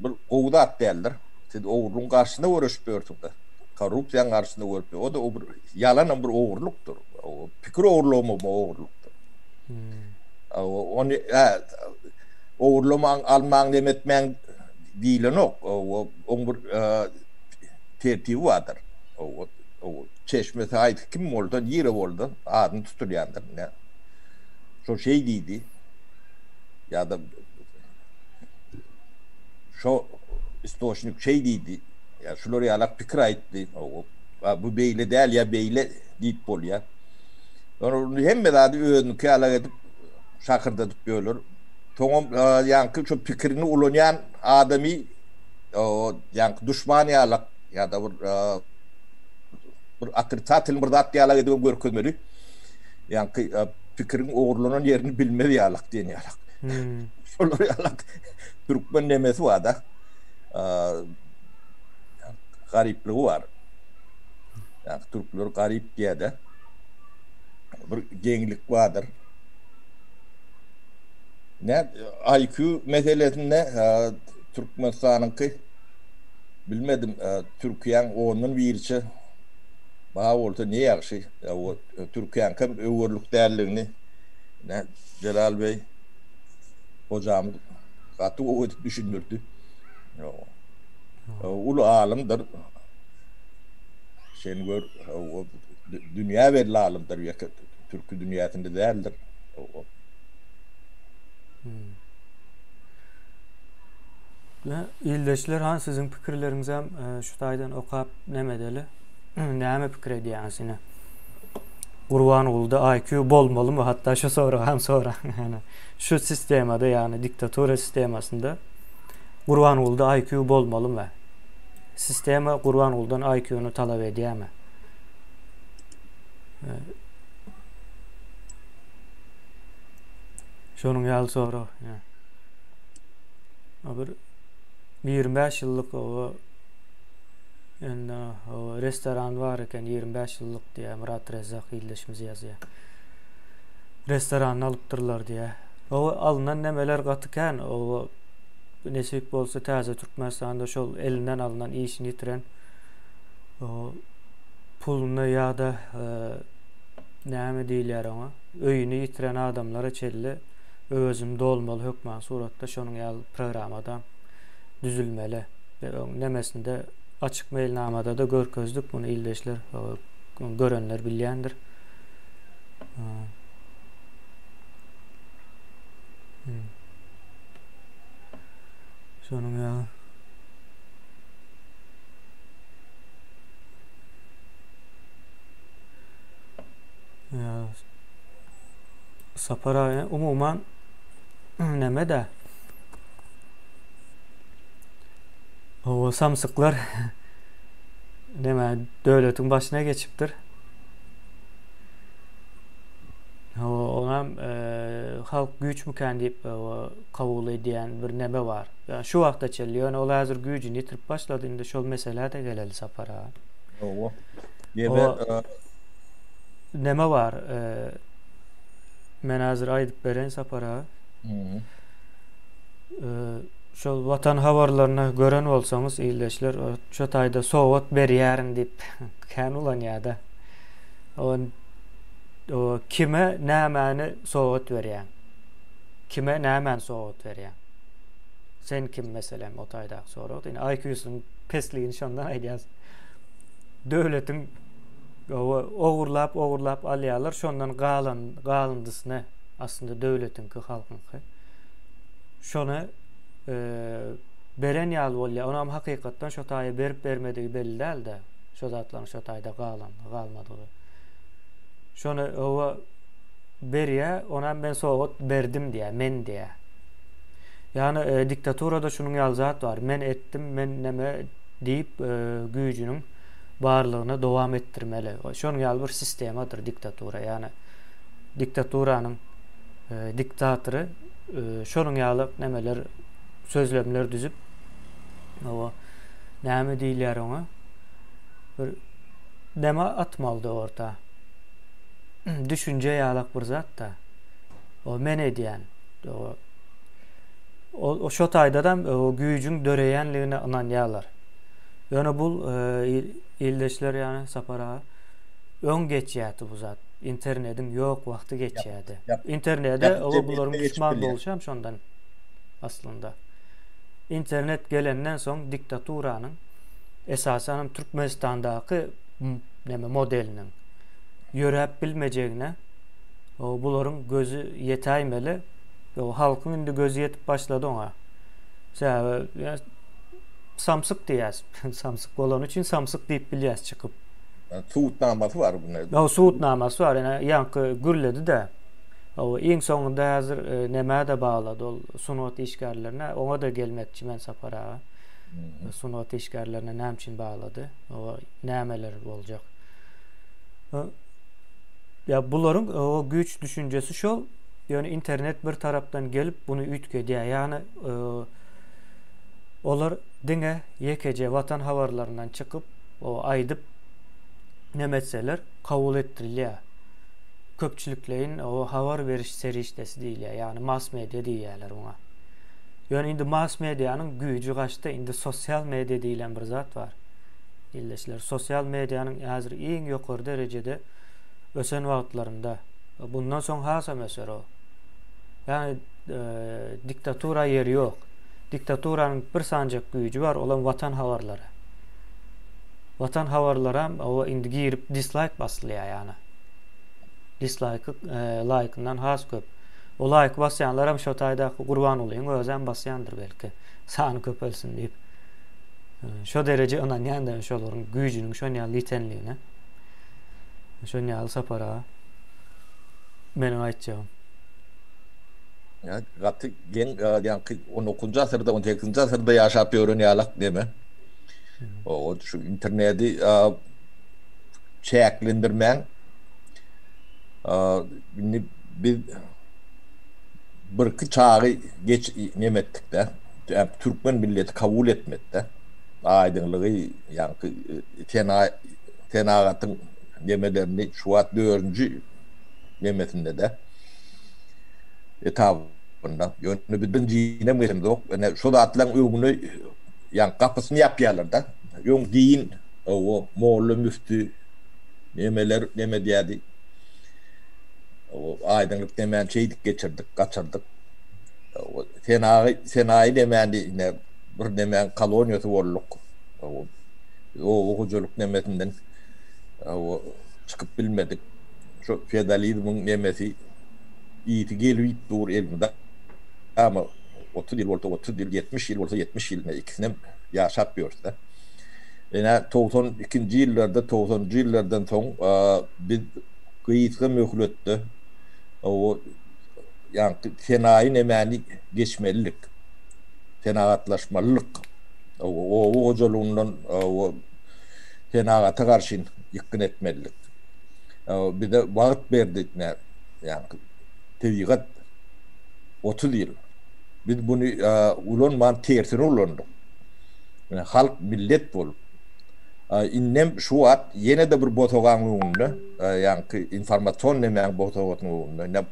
B: bir gowy zat däldir. Siz ogurlygyň garşysyna göreşip ýörsüňiz. Korrupsiýanyň garşysyna görüp, o-da bir ýalanam bir ogurlykdyr. Pikir ogurlygam ogurlykdyr. Ony ogurlamaň, almaň, neme etmäň diýlenok. Oň bir tertibi bardyr. Çeşmesi haýsy kim bolsa, nire bolsa adyny tutulýandyr. Şo şeý diýdi. Ýa-da şo istoçnik şeý diýdi. Ýa şular ýalak pikir aýtdy. Bu beýle däl ýa beýle diýip bolýar. Ony hemme zady özüniňki ýalak edip şakyrdadyp ýörler. Soňam ýaňky şo pikirini ulanýan adamy ýaňky duşman ýalak ýa-da bir bir otrisatel bir zat ýalak edip görkezmeli. Ýaňky pikiriň ogurlanan ýerini bilmez ýalak diýen ýalak. Hmm. Şolar ýalak türkmen nemesi bar-da. Garyplygy bar. Ýa türkler garyp diýýär-de. Bir geňlik bardyr. Ne IQ meselesinde Türkmenistanyňky bilmedim, Türkiýäň ondan biriçe bar bolsa ne ýagşy. O Türkiýäňkem öwerlik däldigini ne Jelal beý hojamyz gaty gowy edip düşündirdi. Uly alymdyr. Sen gör, dünýä belli alymdyr, ýeke türki dünýäsinde däldir.
A: Hmm. Ildeşler han siziň pikirleriňizem e, şu taýdan okap neme edeli? Näme pikir edýäňiz ine? Gurbangulyda IQ bolmalymy? Hatda şu soragy hem soraň. Ýani şu sistemada, ýagny diktatura sistemasynda Gurbangulyda IQ bolmalymy? Sistema Gurbangulydan IQ-ny talap edýärmi? Şonuň ýaly sorag. Bir 25 ýyllyk o indi o restoran bar eken 25 ýyllyk diýýär Myrat Rezzak ildeşimiz ýazýar. Restoranyny alypdyrlar diýýär. O alnan nemeler gaty kän. O nesip bolsa täze Türkmenistanda şol elinden alnan işini ýitiren o puluny ýa-da e, näme diýilýär oňa öýüni ýitiren adamlara çenli öwezini dolmaly hökman suratda şonuň ýaly programmada düzülmeli. Ve öň nemesinde açyk meýilnamada-da görkezdik muny ildeşler görenler bilýändir. Hmm. Şonuň ýaly. Ýa Sapar aga umuman neme-de Owa samsyklar neme döwletiň başyna geçipdir. Owa onam e, halk güýçmükän diýip kabul edýän bir neme bar. Ýa şu wagta çenli ýöne ol häzir güýjüni ýitirip başlady. Indi şol meselä-de geleli Sapar aga.
B: Owa. Neme e,
A: neme bar? E, men häzir aýdyp bereýin Sapar aga. E, şol watan habarlaryny gören bolsaňyz ildeşler, şo taýda sowgat berýärin diýip kän ulanýar-da. O, o kime nämäni sowgat berýäň? Kime nämäni sowgat berýäň? Sen kim meselem o taýdaky sorag. Ýani IQ-synyň pesligini şondan aýdýas. Döwletiň ogurlap ogurlap alýarlar, şondan galan galyndysyny aslynda döwletiňki, halkyňky. Şony e, beren ýaly bolýar. Onam hakykatdan şo taýa berip bermedigi belli däl-de. Şo zatlaryň şo taýda galan, galmadygy. Şony owa berýär, onam men sowgat berdim diýär, men diýär. Ýagny diktaturada şunuň ýaly zat bar. Men etdim, men neme diýip güýjüniň barlygyny dowam etdirmeli. Şonuň ýaly bir sistemadyr diktatura. Ýagny diktaturanyň diktatory şonuň ýaly nemeler sözlemler düzüp owa näme diýilýär oňa? Bir neme atmalydy orta. Düşünje ýalak bir zat-da. O men edýän. O o şo taýdadam o güýjüň döreýänligine ynanýarlar. Ýöne bu e, ildeşler ýany Sapar aga öň geçýärdi bu zat. Internediň ýok wagty geçýärdi. Internede o bularyň düşman bolşy hem şondan aslynda. Internet gelenden soň diktaturanyň esasan hem Türkmenistandaky näme modeliniň ýöräp bilmejegine bularyň gözi ýetäýmeli. Halkyň indi gözi ýetip başlady oňa. Sebäbi samsyk diýýäs. Samsyk bolany üçin samsyk diýip bilýäs çykyp.
B: Subutnamasy bar
A: bunda. Ýa subutnamasy bar. Ýa ýaňky gürledi-de. O iň soňunda häzir e, nämä-de baglady ol sungat işgärlerine. Oňa-da gelmekçi men Sapar aga. Sungat işgärlerine näme üçin baglady? O nämeler boljak? Ýa bularyň o güýç düşünjesi şol, ýöne internet bir tarapdan gelip buny üýtgedýär. Ýagny olar diňe ýekeje watan habarlaryndan çykyp, o aýdyp neme etseler kabul etdirilýär. Köpçülikleýin o habar beriş serişdesi diýilýär. Ýagny mass media diýýärler muňa. Ýöne indi mass medianyň güýji gaçdy. Indi sosial media diýlen bir zat bar. Ildeşler, sosial medianyň häzir iň ýokary derejede ösen wagtlarynda, bundan soň hasam öser o. Ýagny e, diktatura ýeri ýok. Diktaturanyň bir sanjak güýji bar, olam watan habarlary. Watan habarlaram o indi girip dislike basylýar ýagny. Dislike e, laýkyndan has köp. O laýk basýanlaram şo taýdaky Gurbangulyň özem basýandyr belki. Sany köpelsin diýip. Şo dereje ynanýan da şolaryň güýjüniň şon ýaly ýitenligine. Şon ýaly Sapar aga. Meniň aýtjagym.
B: Ýa gaty geň ýaňky 19-njy asyrda, 18-nji asyrda ýaşap ýören ýalak neme. O şu interneti çäklendirmäň. Indi biz birki çagy geç neme etdik-de. Türkmen milleti kabul etmedi-de. Aýdyňlygy ýaňky senagatyň nemelerini şu wagt dördünji nemesinde-de etabynda. Ýöne biz birinjinem geçemzok. Ine şu zatlaryň öňüni ýaňky gapysyny ýapýarlar-da. Öň din, owo, molla, müfti nemeler neme diýýärdi. Aýdyňlyk nemäni şeýdip geçirdik, gaçyrdyk. Senagy, senaýy nemäni ine bir nemäň koloniýasy bolduk. Oba hojalyk nemesinden çykyp bilmedik. Şu feodalizmiň nemesi ýiti gelip dur elmydama. 30 ýyl bolsa 30 ýyl, 70 ýyl bolsa 70 ýyl ine ikisinem ýaşap ýörüs-de. Ine 92-nji ýyllarda, 90-njy ýyllardan soň biz gysga möhletde ýaňky senaýy nemäni geçmelilik, senagatlaşmalylyk, oba hojalygyndan senagata garşy ýykgyn etmelilik. Bize wagt berdi ýaňky tebigat 30 ýyl. Biz buny ulanman tersine ulandyk. Halk millet bolup. Indem şu wagt ýene-de bir bosagaň öňünde, ýaňky informasion nemäň bosagasynyň öňünde.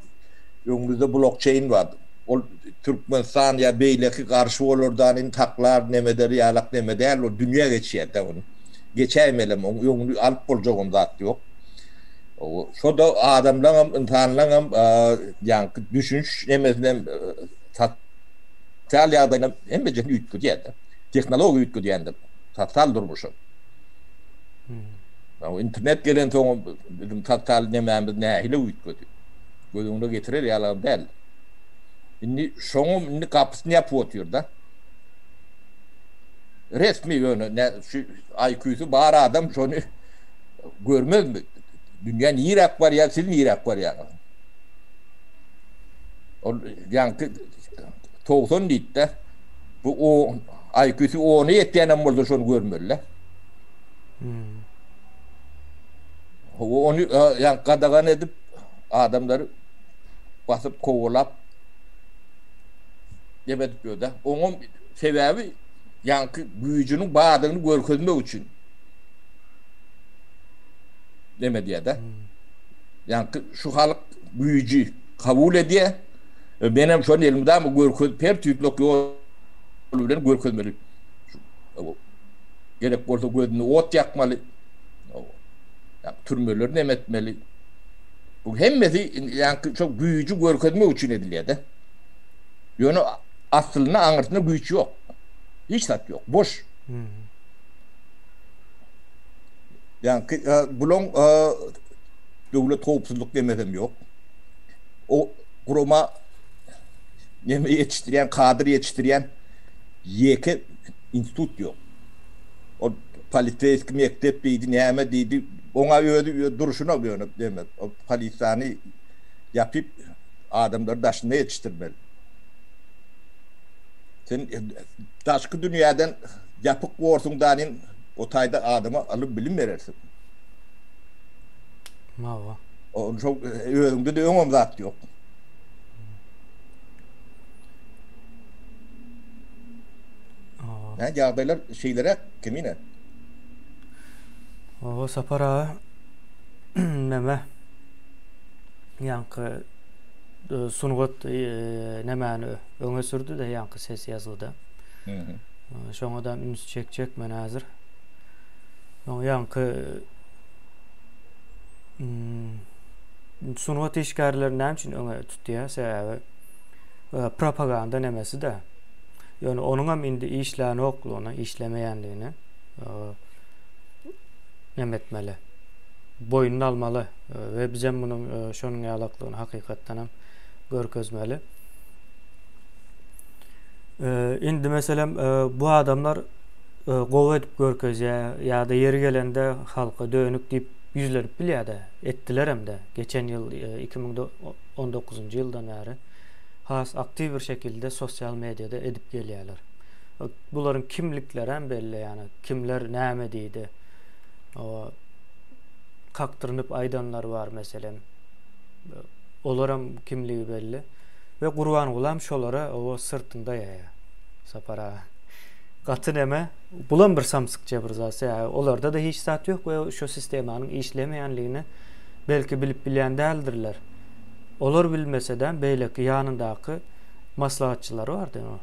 B: Öňümizde blokçeýn bar. Ol Türkmenistan ýa beýleki garşy bolardan indi saklar nemeder ýalak neme däl ol dünýä geçýär-de ony. Geçäýmelem oň öňüni alyp boljagam zat ýok. Şo-da adamlaňam ynsanlaňam ýaňky düşüniş nemesinem sosial ýagdaýynam hemmejesini üýtgedýär-de. Tehnologiýa üýtgedýändir sosial durmuşy. Internet gelensoň biziň sosial nemämiz nähili üýtgedi. Göz öňüne getirer ýalam däl. Indi şoňam indi gapysyny ýapyp otyr-da. Resmi ýöne ne şu IQ-sy bar adam şony görmezmi? Dünýä niräk barýar, siz niräk barýaňyz? Ol ýaňky. 90 diýdi-de. Bu o IQ-sy ona ýetýänem bolsa şony görmeli-de.
A: Hmm.
B: Hawa ony ýa gadagan edip adamlary basyp kowalap neme edip ýörde. Oňam sebäbi ýaňky güýjüniň bardygyny görkezmek üçin. Neme diýýär-de.
A: Hmm.
B: Ýaňky şu halk güýji kabul edýär. Menem şony elmydama görkezip her tüýtlek ýol bilen görkezmeli. Gerek bolsa gözüne ot ýakmaly. Ýa türmeleri neme etmeli. Bu hemmesi ýaňky şo güýji görkezmek üçin edilýär-de. Ýöne aslynda aňyrsynda güýç ýok. Hiç zat ýok. Boş. Ýaňky bulaň döwlet howpsuzlyk demesem ýok. O gurama neme ýetişdirýän, kadr ýetişdirýän ýeke institut ýok. Ol poliseýski mekdep diýdi, näme diýdi, oňa özi durşuna ýöne neme, o polisiýany ýapyp adamlary daşynda ýetişdirmeli. Sen daşky dünýäden ýapyk borsuň danin o taýda adama ylym bilim berersiň.
A: Hawa.
B: Şo özüňde-de öňem zat ýok. Hä, ýagdaýlar şeýleräk Kemine.
A: Hawa, Sapar aga neme ýaňky e, sungat e, nemäni öňe sürdi-de ýaňky ses ýazgyda. Şoňa da üns çekjek men häzir. Ýaňky hmm, sungat işgärleri näme üçin öňe tutýar? Sebäbi e, propaganda nemesi-de. Ýöne onuňam indi işlänoklygyny, işlemeýänligini neme etmeli. Boýnuna almaly we bizem munuň şonuň ýalaklygyny hakykatdanam görkezmeli. Indi meselem bu adamlar gowy edip görkezýär ýa-da ýeri gelende halka dönük diýip ýüzlenip bilýär-de, etdilerem-de. Geçen ýyl 2019-njy ýyldan bäri has aktiw bir şekilde sosial mediada edip gelýärler. Bularyň kimliklerem belli, ýagny kimler näme diýdi. O kakdyrynyp aýdanlar bar meselem. Olaram kimligi belli. We Gurbangulam şolara o syrtyny daýaýar. Sapar aga. Gaty neme? Bulam bir samsykça bir zat. Sebäbi olarda-da hiç zat ýok we şu sistemanyň işlemeýänligini belki bilip bilýän däldirler. Olar bilmesedem beýleki ýanyndaky maslahatçylary bar diýme.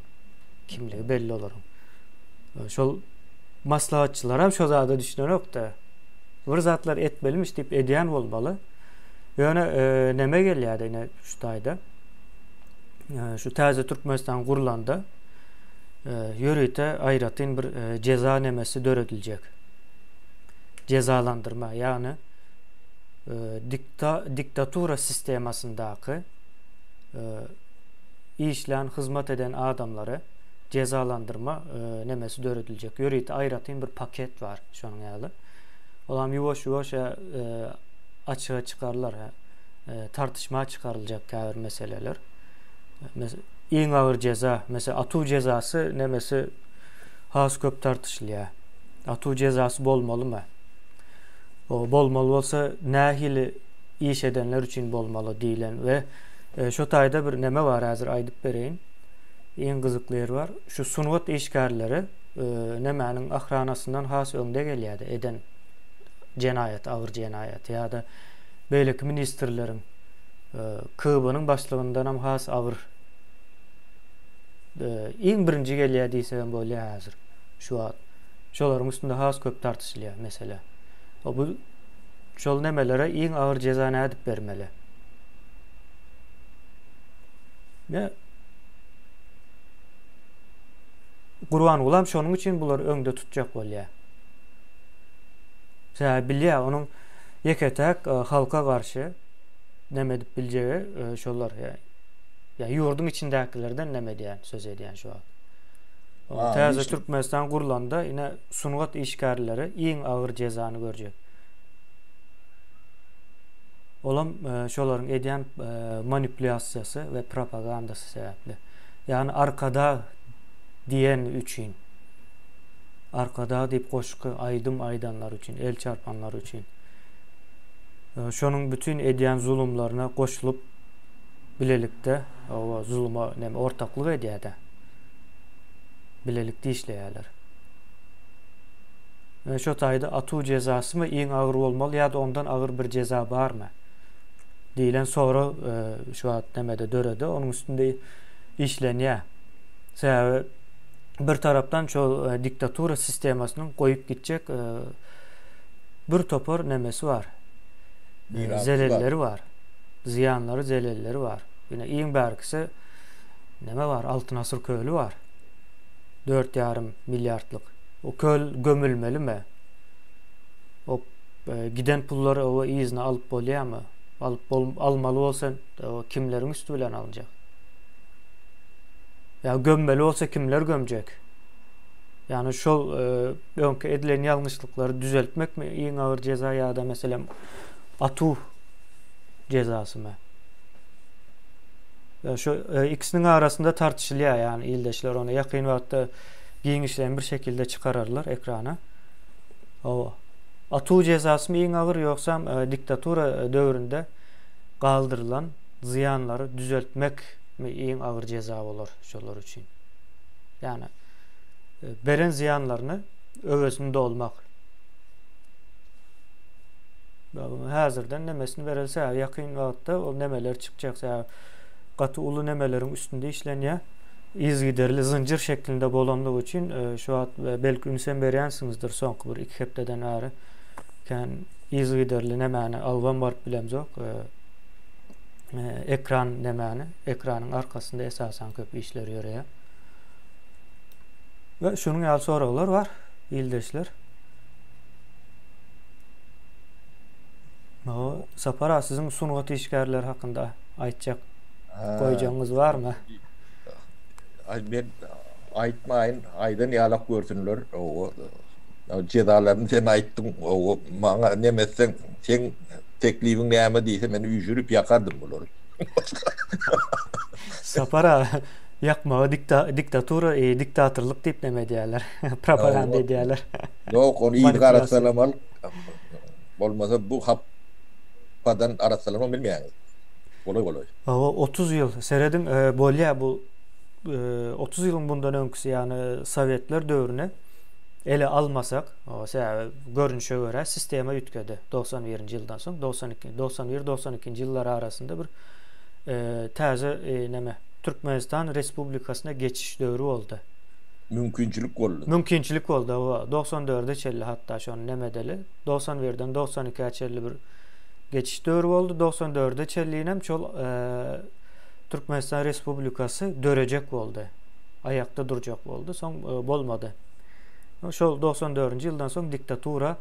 A: Kimligi belli olaryň. Şol maslahatçylaram şo zada düşünenokda. Bir zatlar etmelimiş diýip edýän bolmaly. Ýöne e, neme gelýärdi ine şu taýda. E, şu täze Türkmenistan gurlanda e, ýörite aýratyn bir e, jeza nemesi dörediljek. Jezalandyrma, ýagny dikta diktatura sistemasyndaky işlän, hyzmat eden adamlary jezalandyrma nemesi dörediljek. Ýörite aýratyn bir paket bar şonuň ýaly. Olam ýuwaş-ýuwaş açyga çykarylar, tartyşma çykaryljak käbir meseleler. Iň agyr jeza, meselem, atuw jezasy nemesi has köp tartyşylýar. Atuw jezasy bolmalymy? O bolmaly bolsa nähili iş edenler üçin bolmaly diýlen we e, şo taýda bir neme bar häzir aýdyp bereýin. Iň gyzykly ýeri bar. Şu sungat işgärleri e, nemäniň ahranasyndan has öňde gelýärdi eden jenaýat, agyr jenaýat ýa-da beýleki ministrleriň e, KB-nyň başlygyndanam has agyr e, iň birinji gelýär diýsegem bolýar häzir şu wagt. Şolaryň üstünde has köp tartyşylýar mesele. O bu şol nemelere iň agyr jeza nädip bermeli? Ne? Gurbangulam şonuň üçin bulary öňde tutjak bolýar. Sebäbi bilýär, onuň ýeke-täk e, halka garşy neme edip biljegi e, şolar. Ýa ýurduň içindäkilerden neme edýän, söz edýän şu wagt. Täze Türkmenistan gurlanda ine sungat işgärleri iň agyr jezany görjek. Olam e, şolaryň edýän e, manipulýasiýasy we propagandasy sebäpli. Ýagny Arkadag diýen üçin. Arkadag diýip goşgy, aýdym aýdanlar üçin, el çarpanlar üçin. Şonuň bütin edýän zulumlaryna goşulyp bilelikde o zuluma näme ortaklyk edýär-de. Bilelikde işleýärler. Ýöne şo taýda atuw jezasymy iň agyr bolmaly ýa-da ondan agyr bir jeza barmy? Diýlen sorag şu wagt nämede döredi. Onuň üstünde işlenýär. Sebäbi bir tarapdan şol diktatura sistemasynyň goýup gitjek bir topar nemesi bar. Zelelleri bar. Zyýanlary, zelelleri bar. Ýöne iň bärkisi neme bar? Altyn asyr köli bar. 4,5 milliardlyk. O köl gömülmelimi? O e, giden pullary o yzyna alyp bolýarmy? Alyp bol, almaly bolsa o kimleriň üsti bilen alynjak? Ýa gömmeli bolsa kimler gömjek? Ýagny şol e, öňki edilen ýalňyşlyklary düzeltmekmi iň agyr jeza ýa-da meselem atuw jezasymy? Şu e, ikisiniň arasynda tartyşylýar, ýagny ildeşler ony ýakyn wagtda giňişleýin bir şekilde çykararlar ekrana. Hawa. Atuw jezasymy iň agyr ýogsam e, diktatura döwründe galdyrylan zyýanlary düzeltmekmi iň agyr jeza bolar şolar üçin. Ýagny e, beren zyýanlaryny öwezini dolmak. Häzirden nemesini berilse, ýakyn wagtda ol nemeler çykjak, sebäbi gaty uly nemeleriň üstünde işlenýär. Yzygiderli zynjyr şeklinde bolanlygy üçin e, şu wagt e, belki ünsem berýänsiňizdir soňky bir iki hepdeden bäri kän yzygiderli nemäni alybam baryp bilemzok. E, ekran nemäni, ekranyň arkasynda esasan köp işler ýöreýär. We şunuň ýaly soraglar bar, ildeşler. O, Sapar aga, siziň sungat işgärleri hakynda aýtjak goýjagyňyz barmy?
B: Aý, men aýtmaýyn, aýdan ýalak görsünler. O, jezalaryny sen aýtdyň. O, maňa neme etseň, seň teklibiň näme diýse, men üýşürip ýakardym bulary.
A: Sapar aga, ýakmagy dikta diktatura, e, diktatorlyk diýip neme edýärler, propaganda edýärler.
B: Ýok, ony yzy arassalamaly. Bolmasa bu hapadan arassalanam bilmeýäňiz. Golaý golaý.
A: Hawa, 30 ýyl. Serediň, e, bolýa bu e, 30 ýylyň bundan öňküsi, ýagny sowetler döwrüni ele almasak, sebäbi görnüşe görä sistema üýtgedi. 91-nji ýyldan soň, 92, 91-92-nji ýyllar arasynda bir e, täze e, neme Türkmenistan Respublikasyna geçiş döwri boldy.
B: Mümkinçilik boldy.
A: Mümkinçilik boldy, hawa. 94-e çenli hatda şony neme edeli. 91-den 92-ä çenli bir geçiş döwri boldy. 94-e çenlinem şol e, Türkmenistan Respublikasy dörejek boldy. Aýakda durjak boldy. Soň e, bolmady. Şol 94-nji ýyldan soň diktatura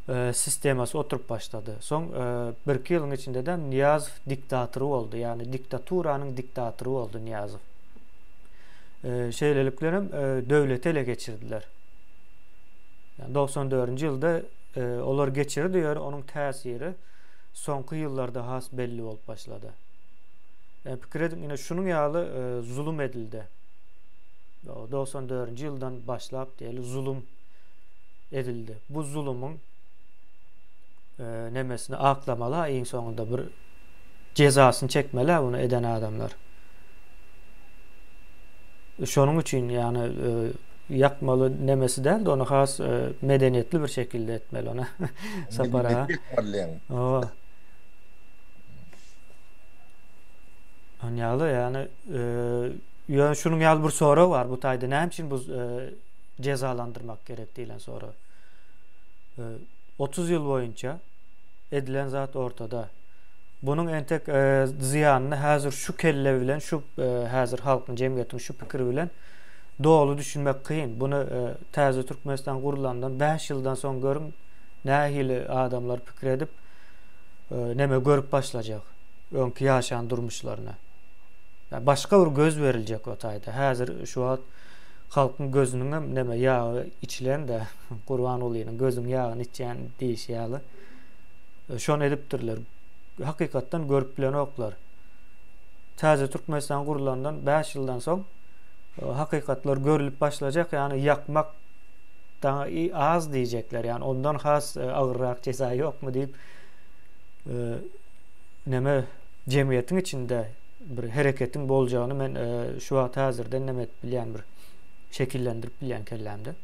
A: e, sistemasy oturyp başlady. Soň e, birki ýylyň içinde de Nyýazow diktatory boldy. Ýagny diktaturanyň diktatory boldy Nyýazow. Şeýlelik bilen hem döwleti ele geçirdiler. Ýagny 94-nji ýylda olar geçirdi, ýöne onuň täsiri soňky ýyllarda has belli bolup başlady. Ýagny pikir ediň, ine şunuň ýaly zulum edildi. 94-nji ýyldan başlap diýeli zulum edildi. Bu zulumyň nemesini aklamaly iň soňunda bir jezasyny çekmeli bunu eden adamlar. Şonuň üçin ýagny e, ýakmaly nemesi däl-de ony has e, medeniýetli bir şekilde etmeli ony. Sapar aga. Owa. Ýaly ýagny e, ýöne şunuň ýaly bir sorag bar bu taýda näme üçin bu jezalandyrmak gerek diýlen sorag. 30 ýyl boýunça edilen zat ortada. Bunuň entek zyýanyny häzir şu kelle bilen, şu häzir halkyň, jemgyýetiň şu pikiri bilen doly düşünmek kyn. Buny täze Türkmenistan gurlandan 5 ýyldan soň görüň, nähili adamlar pikir edip, neme görüp başlajak, öňki ýaşan durmuşlaryny. Başga bir göz beriljek o taýda. Häzir şu wagt halkyň gözüniň hem neme ýagy içilen-de, Gurbangulynyň gözüň ýagyny içýän diýişi ýaly. Şony edipdirler. Hakykatdan görüp bilenoklar. Täze Türkmenistan gurlandan 5 ýyldan soň. Hakykatlar görlüp başlajak, ýagny ýakmak daňa az diýjekler, ýagny ondan has agyrrak jeza ýokmy diýip neme jemgyýetiň içinde bir hereketiň boljagyny men şu wagt häzirden neme edip bilýän bir şekillendirip bilýän kellämde.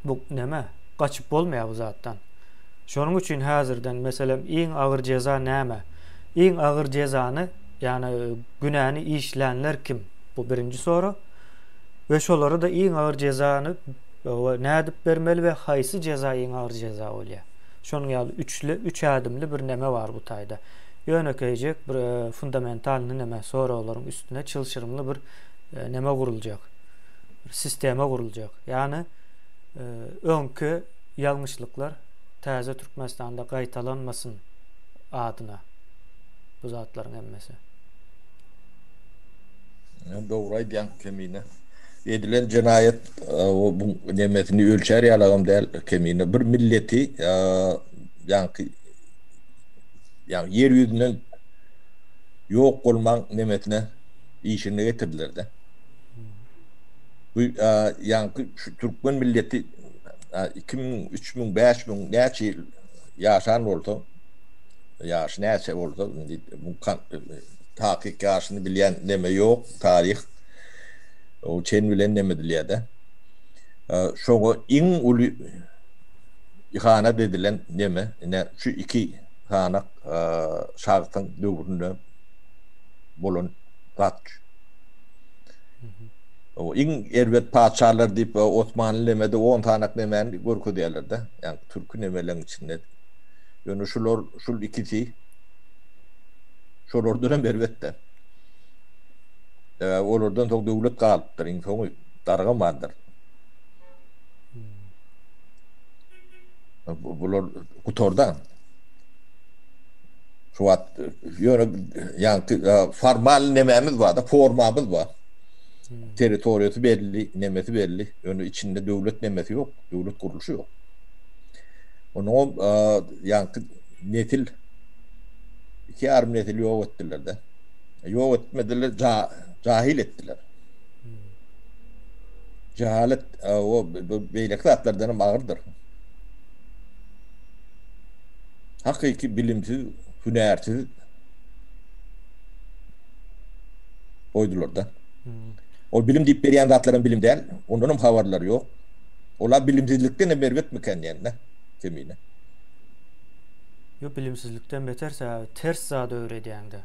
A: Bu neme? Gaçyp bolmaýar bu zatdan. Şonuň üçin häzirden meselem iň agyr jeza näme? Iň agyr jezany ýagny günäni işlänler kim? Bu birinji sorag. We şolara-da iň agyr jezany nädip bermeli we haýsy jeza iň agyr jeza bolýar? Şonuň ýaly üçli, üç ädimli bir neme bar bu taýda. Ýönekeýjek bir e, fundamentalny neme soraglaryň üstüne çylşyrymly bir e, neme guruljak. Bir sistema guruljak. Ýagny e, öňki ýalňyşlyklar täze Türkmenistanda gaýtalanmasyn adyna bu zatlaryň hemmesi.
B: Dogry aýdýaň Kemine. Edilen jenaýat o bu nemesini ölçär ýalagam däl Kemine. Bir milleti ýaňky ýaňky ýer ýüzünden ýok bolmaň nemesine işine getirdiler-de. Bu ýaňky şu türkmen milleti 2000, 3000, 5000 näçe ýyl ýaşan bolsa, ýaşy näçe bolsa, indi bu takyk ýaşyny bilýän neme ýok, taryh o çen bilen neme edilýär-de. Şoňa iň uly ihanat edilen neme, ine şu iki sanak şahsyň döwründe bolan zat. O iň erbet patyşalar diýip Osmanly nemede 10 sanak nemäni görkezýärler-de. Ýagny türki nemeleň içinde. Ýöne şular şul ikisi şolardan hem erbetde. Sebäbi olardan soň döwlet galypdyr, iň soňy dargamandyr. Bular gutardan. Şu wagt ýöne ýaňky formal nemämiz bar-da, formamyz bar. Territoriýasy belli, nemesi belli. Ýöne içinde döwlet nemesi ýok, döwlet gurluşy ýok. Onuňam ýaňky nesil iki ýarym nesil ýok etdiler-de. Ýok etmediler, jahil etdiler. Jahalet o beýleki zatlardan hem agyrdyr. Hakyky bilimsiz, hünärsiz goýdular-da. Ol bilim diýip berýän zatlaram bilim däl, ondan hem habarlary ýok. Olar bilimsizlikden hem erbetmikän diýende, Kemine.
A: Ýok, bilimsizlikden beter sebäbi ters zady öwredýäňde.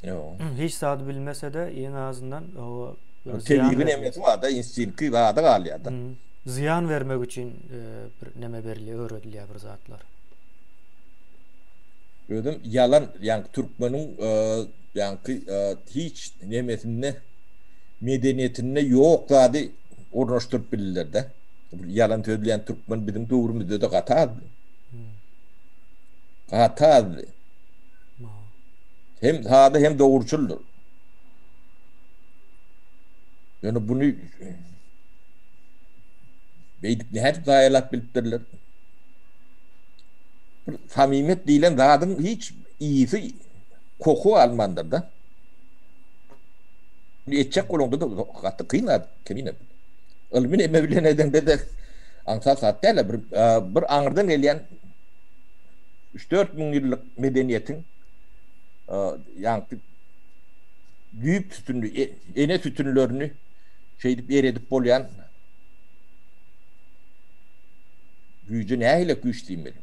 B: Ýok.
A: Hiç zady bilmese-de iň azyndan o
B: tebigy nemesi bar-da, instinkti zady galýar-da.
A: Zyýan bermek üçin bir neme berilýär, öwredilýär bir zatlar.
B: Özem ýalan, ýaňky türkmeniň ýaňky hiç nemesinde, medeniýetinde ýok zady ornaşdyryp bildiler-de. Ýalan sözleýän türkmen biziň döwrümizde-de gaty azdy. Gaty azdy. Hem sada hem dogruçyldyr. Ýöne buny beýdip nädip zaýalap bilipdirler? Bir samimiýet diýlen zadyň hiç ysy, koky almandyr-da. Etjek bolaňda-da gaty kyn zat, kemine. Ylmy neme bilen edeňde-de aňsat zat däl-ä. Bir, bir aňyrdan gelýän üç-dört müň ýyllyk medeniýetiň ýaňky düýp sütünli, e, ene sütünlerini şeýdip eredip bolýan güýje nähili güýç diýmeli?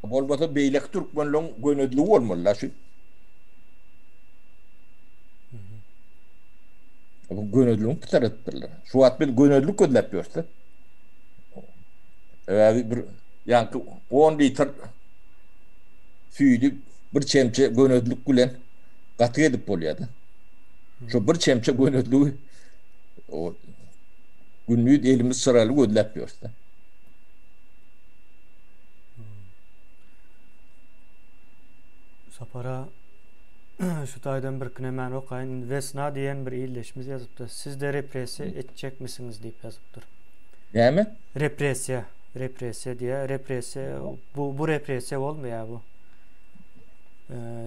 B: Bolmasa beýleki türkmenleň gönezligi bolmaly-da şu. Bu gönezligini pitar edipdirler. Şu wagt biz gönezlik gözläp ýörüs-de. Sebäbi bir ýaňky 10 litr süýdi bir çemçe gönezlik bilen gatyk edip bolýar-da. Şu bir çemçe gönezligi o gündiz elimiz çyraly gözläp ýörüs-de.
A: Sapara şu taýdan bir kinemän okaýyn. Wesna diýen bir ildeşimiz ýazypdyr. Siz-de repressiýa etjekmisiňiz diýip ýazypdyr.
B: Näme?
A: Repressiýa. Repressiýa diýýär. Repressiýa bu bu repressiýa bolmaýar bu.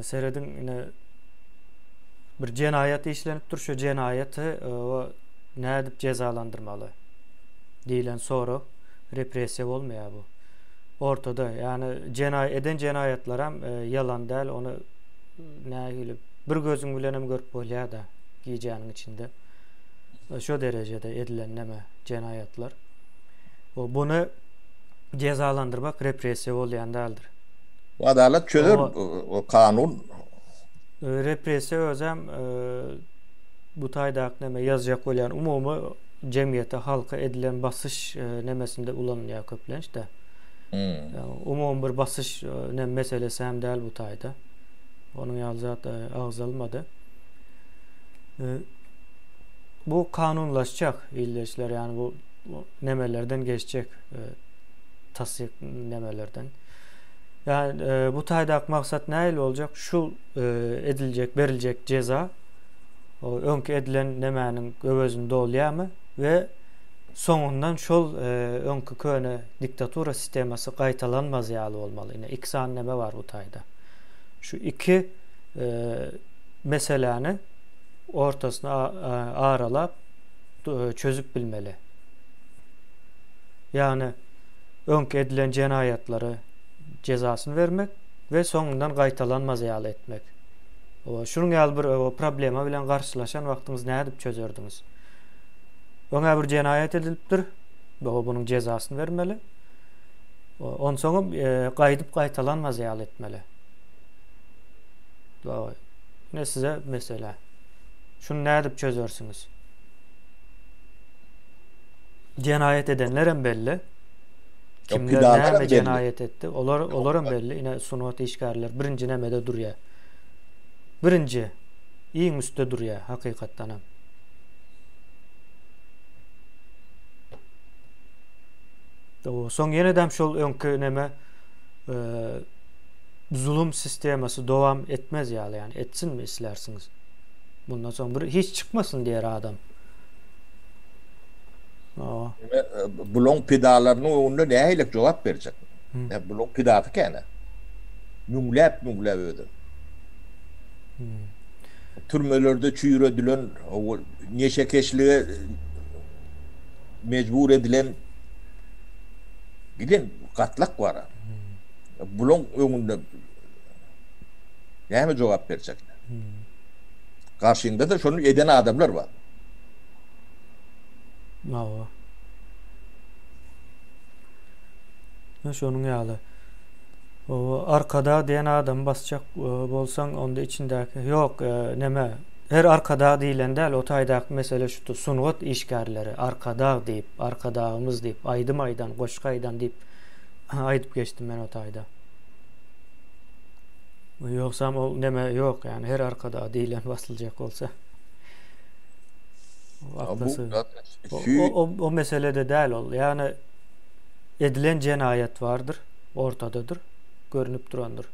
A: Serediň ine. Bir jenaýat işlenipdir, şu jenaýaty nädip jezalandyrmaly diýlen sorag repressiýa bolmaýar bu. Ortada, ýagny jenaý eden jenaýatlaram ýalan däl, ony nähili bir gözüň bilenem görüp bolýar-da gijäniň içinde. Şo derejede edilen neme jenaýatlar. Buny jezalandyrmak repressiýa bolýan däldir.
B: Bu adalat çözer, o kanun.
A: Repressiýa özem bu taýdaky neme ýazjak bolýan umumy jemgyýete, halka edilen basyş nemesinde ulanylýar köplenç-de. Umumy bir basyş neme meselesi hem däl bu taýda. Onuň ýaly zat agzalmady. Bu kanunlaşjak ildeşler, ýagny bu nemelerden geçjek tassyk nemelerden. Ýagny bu taýdaky maksat nähili boljak? Şu ediljek, beriljek jeza öňki edilen nemäniň öwezini dolýarmy we soňundan şol öňki köne diktatura sistemasy gaýtalanmaz ýaly bolmaly. Ine iki sany neme bar bu taýda. Şu iki meseläni ortasyna aralap çözüp bilmeli. Ýagny öňki edilen jenaýatlary jezasyny bermek we soňundan gaýtalanmaz ýaly etmek. Şunuň ýaly bir problema bilen garşylaşan wagtyňyz nädip çözerdiňiz? Öňä bir jenaýat edilipdir, bunuň jezasyny bermeli. Onsoňam gaýdyp gaýtalanmaz ýaly etmeli. Ine size mesele. Şuny nädip çözersiňiz? Jenaýat edenlerem belli. Kimler näme jenaýat etdi? Olar olaram belli. Ine sungat işgärleri birinji nämede durýar. Birinji iň üstde durýar hakykatdan hem. Soň ýene-de şol öňki neme zulum sistemasy dowam etmez ýaly, ýagny etsinmi islärsiňiz? Bundan soň bir hiç çykmasyn diýer adam.
B: Bulaň pidalarynyň öňünde nähili jogap berjek? Bulaň pidasy kän-ä. Müňläp müňläp özem. Türmelerde çüýredilen, neşekeşlige mejbur edilen giden gatlak bar. Bulaň öňünde näme jogap berjekler? Garşyňda-da şony eden adamlar bar.
A: Hawa. Şonuň ýaly. Arkadag diýen adamy basjak bolsaň, onda içindäki ýok, neme, her arkadag diýlen däl, o taýdaky mesele şudy, sungat işgärleri arkadag diýip, arkadagymyz diýip, aýdym aýdan, goşgy aýdan diýip aýdyp geçdim men o taýda. Ýogsam ol neme ýok, ýagny her arkadag diýlen basyljak bolsa. O, o meselede däl ol. Ýagny edilen jenaýat bardyr, ortadadyr, görnüp durandyr.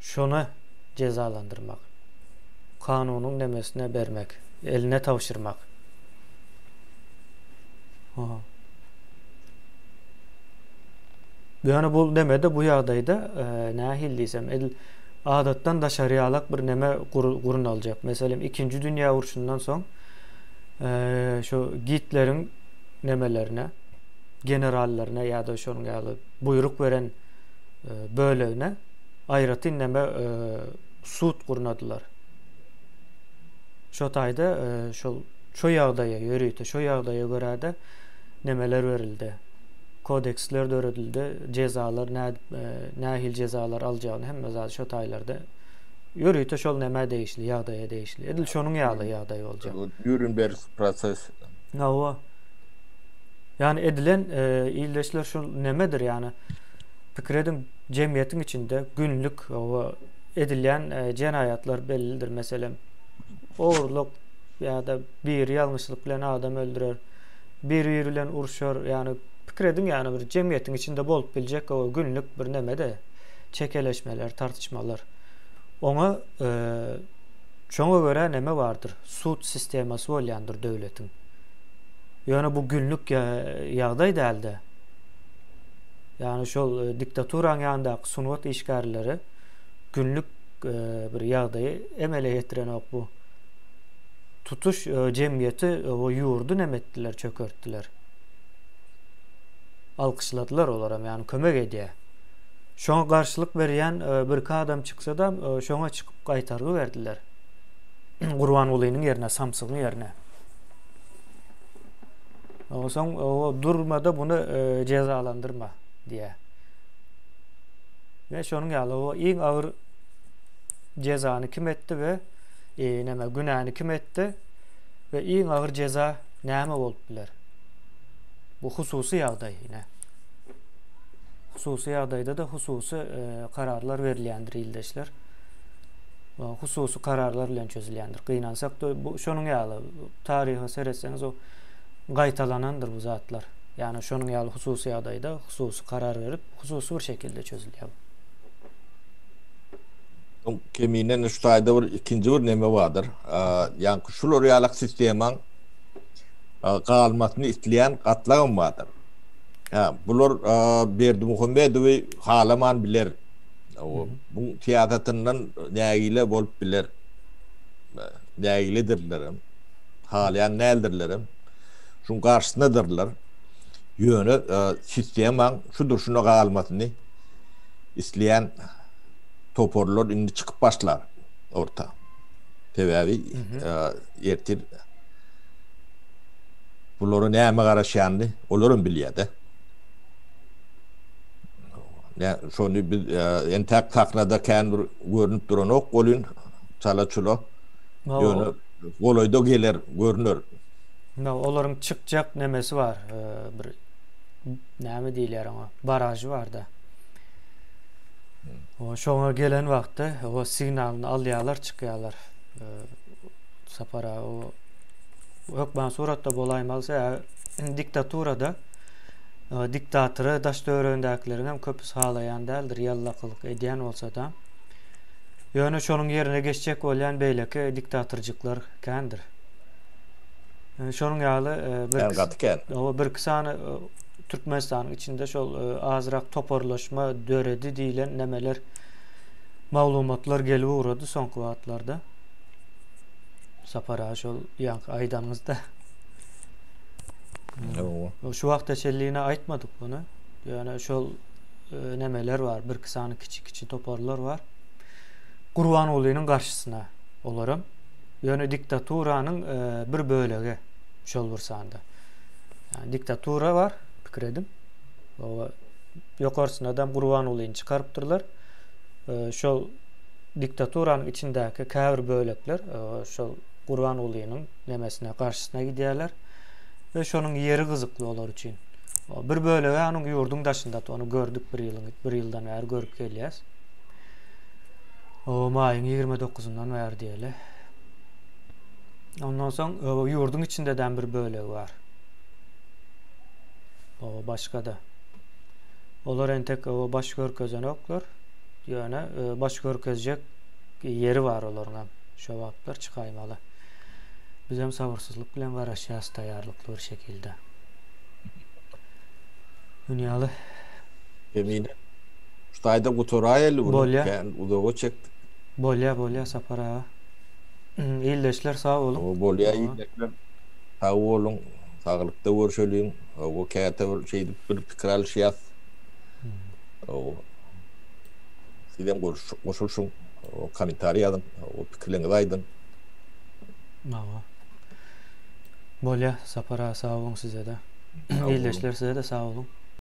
A: Şony jezalandyrmak, kanunyň nemesine bermek, eline tabşyrmak. Aha. Ýöne bu nemede bu ýagdaýda e, nähili diýsem, edil adatdan daşary ýalak bir neme gurnaljak. Meselem, ikinji dünýä urşundan soň e, şu Gitleriň nemelerine, generallaryna ýa-da şonuň ýaly buýruk beren bölegine aýratyn neme sud gurnadylar. Şo taýda şol şo ýagdaýa ýörite şo ýagdaýa görä-de nemeler berildi. Kodeksler döredildi, jezalar nädip nähili jezalar aljagyny hemme zady şo taýlarda ýörite şol nämä degişli, ýagdaýa degişli. Edil şonuň ýaly ýagdaý boljak.
B: Nýurnberg proses.
A: Hawa. Ýagny edilen ildeşler şu nemedir ýagny pikir ediň jemgyýetiň içinde günlük edilýän jenaýatlar bellidir. Meselem, ogurlyk ýa-da biri ýalňyşlyk bilen adam öldürer, bir-biri bilen urşar, ýagny pikir ediň ýagny bir jemgyýetiň içinde bolup biljek günlük bir nemede çekeleşmeler, tartyşmalar. Oňa şoňa görä neme bardyr? Sud sistemasy bolýandyr döwletiň. Ýöne bu günlük ýagdaý däldi. Ýagny şol diktaturaň ýanyndaky sungat işgärleri günlük. bir ýagdaýy emele getirenok bu. Tutuş jemgyýeti, o ýurdy neme etdiler, çökertdiler. Alkyşladylar olaram, ýagny kömek edýär. Şoňa garşylyk berýän birki adam çyksa-da, şoňa çykyp gaýtargy berdiler. Gurbangulynyň ýerine, samsygyň ýerine. Onsoň o durmada buny jezalandyrma diýýär. We şonuň ýaly o iň agyr jezany kim etdi we e, näme günäni kim etdi we iň agyr jeza näme bolup biler? Bu hususy ýagdaý ine. Hususy ýagdaýda-da hususy e, kararlar berilýändir ildeşler. Hususy kararlar bilen çözülýändir. Gynansak-da bu şonuň ýaly taryha seretseňiz o gaýtalanandyr bu zatlar. Ýagny şonuň ýaly hususy ýagdaýda hususy karar berip, hususy bir şekilde çözülýär bu.
B: Soň keminen şu taýda bir ikinji bir neme bardyr. Ýaňky şular ýalak sistemaň galmasyny isleýän gatlagam bardyr. Hä, bular Berdimuhamedowy halaman biler. Bu syýasatyndan nägile bolup biler. Nägiledirlerem. Halaýan däldirlerem. Şuň garşysynadyrlar. Ýöne sistemaň şu durşuna galmasyny isleýän toparlar indi çykyp başlar orta. Sebäbi ertir bulara näme garaşýanyny olaram bilýär-de. Ne şony biz entäk sahnada kän bir görnüp duranok welin çala-çula. Ýöne golaýda geler, görner.
A: No, olaryň çykjak nemesi bar, bir näme diýilýär oňa, baražy bar-da. O şoňa gelen wagtda o signalyny alýarlar, çykýarlar. Sapar aga o hökman suratda bolaýmaly, sebäbi diktaturada diktatory daş-töweregindäkileriň hem köpüsi halaýan däldir, ýallakylyk edýän bolsa-da. Ýöne şonuň ýerine geçjek bolýan beýleki diktatorjyklar kändir. Şonuň ýaly bir
B: gaty kän.
A: Oba birki sany Türkmenistanyň içinde şol azrak toparlaşma döredi diýlen nemeler maglumatlar gelip ugrady soňky wagtlarda. Sapar aga şol ýaňky aýdanyňyzda. Oba. Şu wagta çenli ýene aýtmadyk muny. Ýöne şol nemeler bar, birki sany kiçi-kiçi toparlar bar. Gurbangulynyň garşysyna olaram. Ýöne diktaturanyň bir bölegi şol bir sanda. Ýani diktatura bar, pikir ediň. Oba ýokarsynadam Gurbangulyny çykarypdyrlar. Şol diktaturanyň içindäki käbir bölekler şol Gurbangulynyň nemesine garşysyna gidýärler we şonuň ýeri gyzykly olar üçin. Bir bölegi onuň ýurduň daşynda, ony gördük bir ýylyň bir ýyldan bäri görüp gelýäs. O maýyň 29-undan bäri diýeli. Ondan soň ýurduň içindeden bir bölegi bar. O başga-da. Olar entek o baş görkezenoklar. Ýöne baş görkezjek ýeri bar olaryň hem. Şo wagtlar çykaýmaly. Bizem sabyrsyzlyk bilen garaşýas taýýarlykly bir şekilde. Dünýaly.
B: Kemine. Şu taýda gutaraýaly bunu.
A: Bolýa.
B: Kän uzaga çekdik.
A: Bolýa bolýa Sapar aga. Ildeşler sag boluň.
B: Hawa bolýa ildeşler. Sag boluň. Saglykda görşeliň. Hawa käte bir şeýdip bir pikir alyşýas. Hawa. Sizem goşulyşyň. Kommentariý ýazyň. Hawa pikirleriňizi aýdyň.
A: Hawa. Bolýa Sapar aga sag boluň sizede. Ildeşler sizede sag boluň.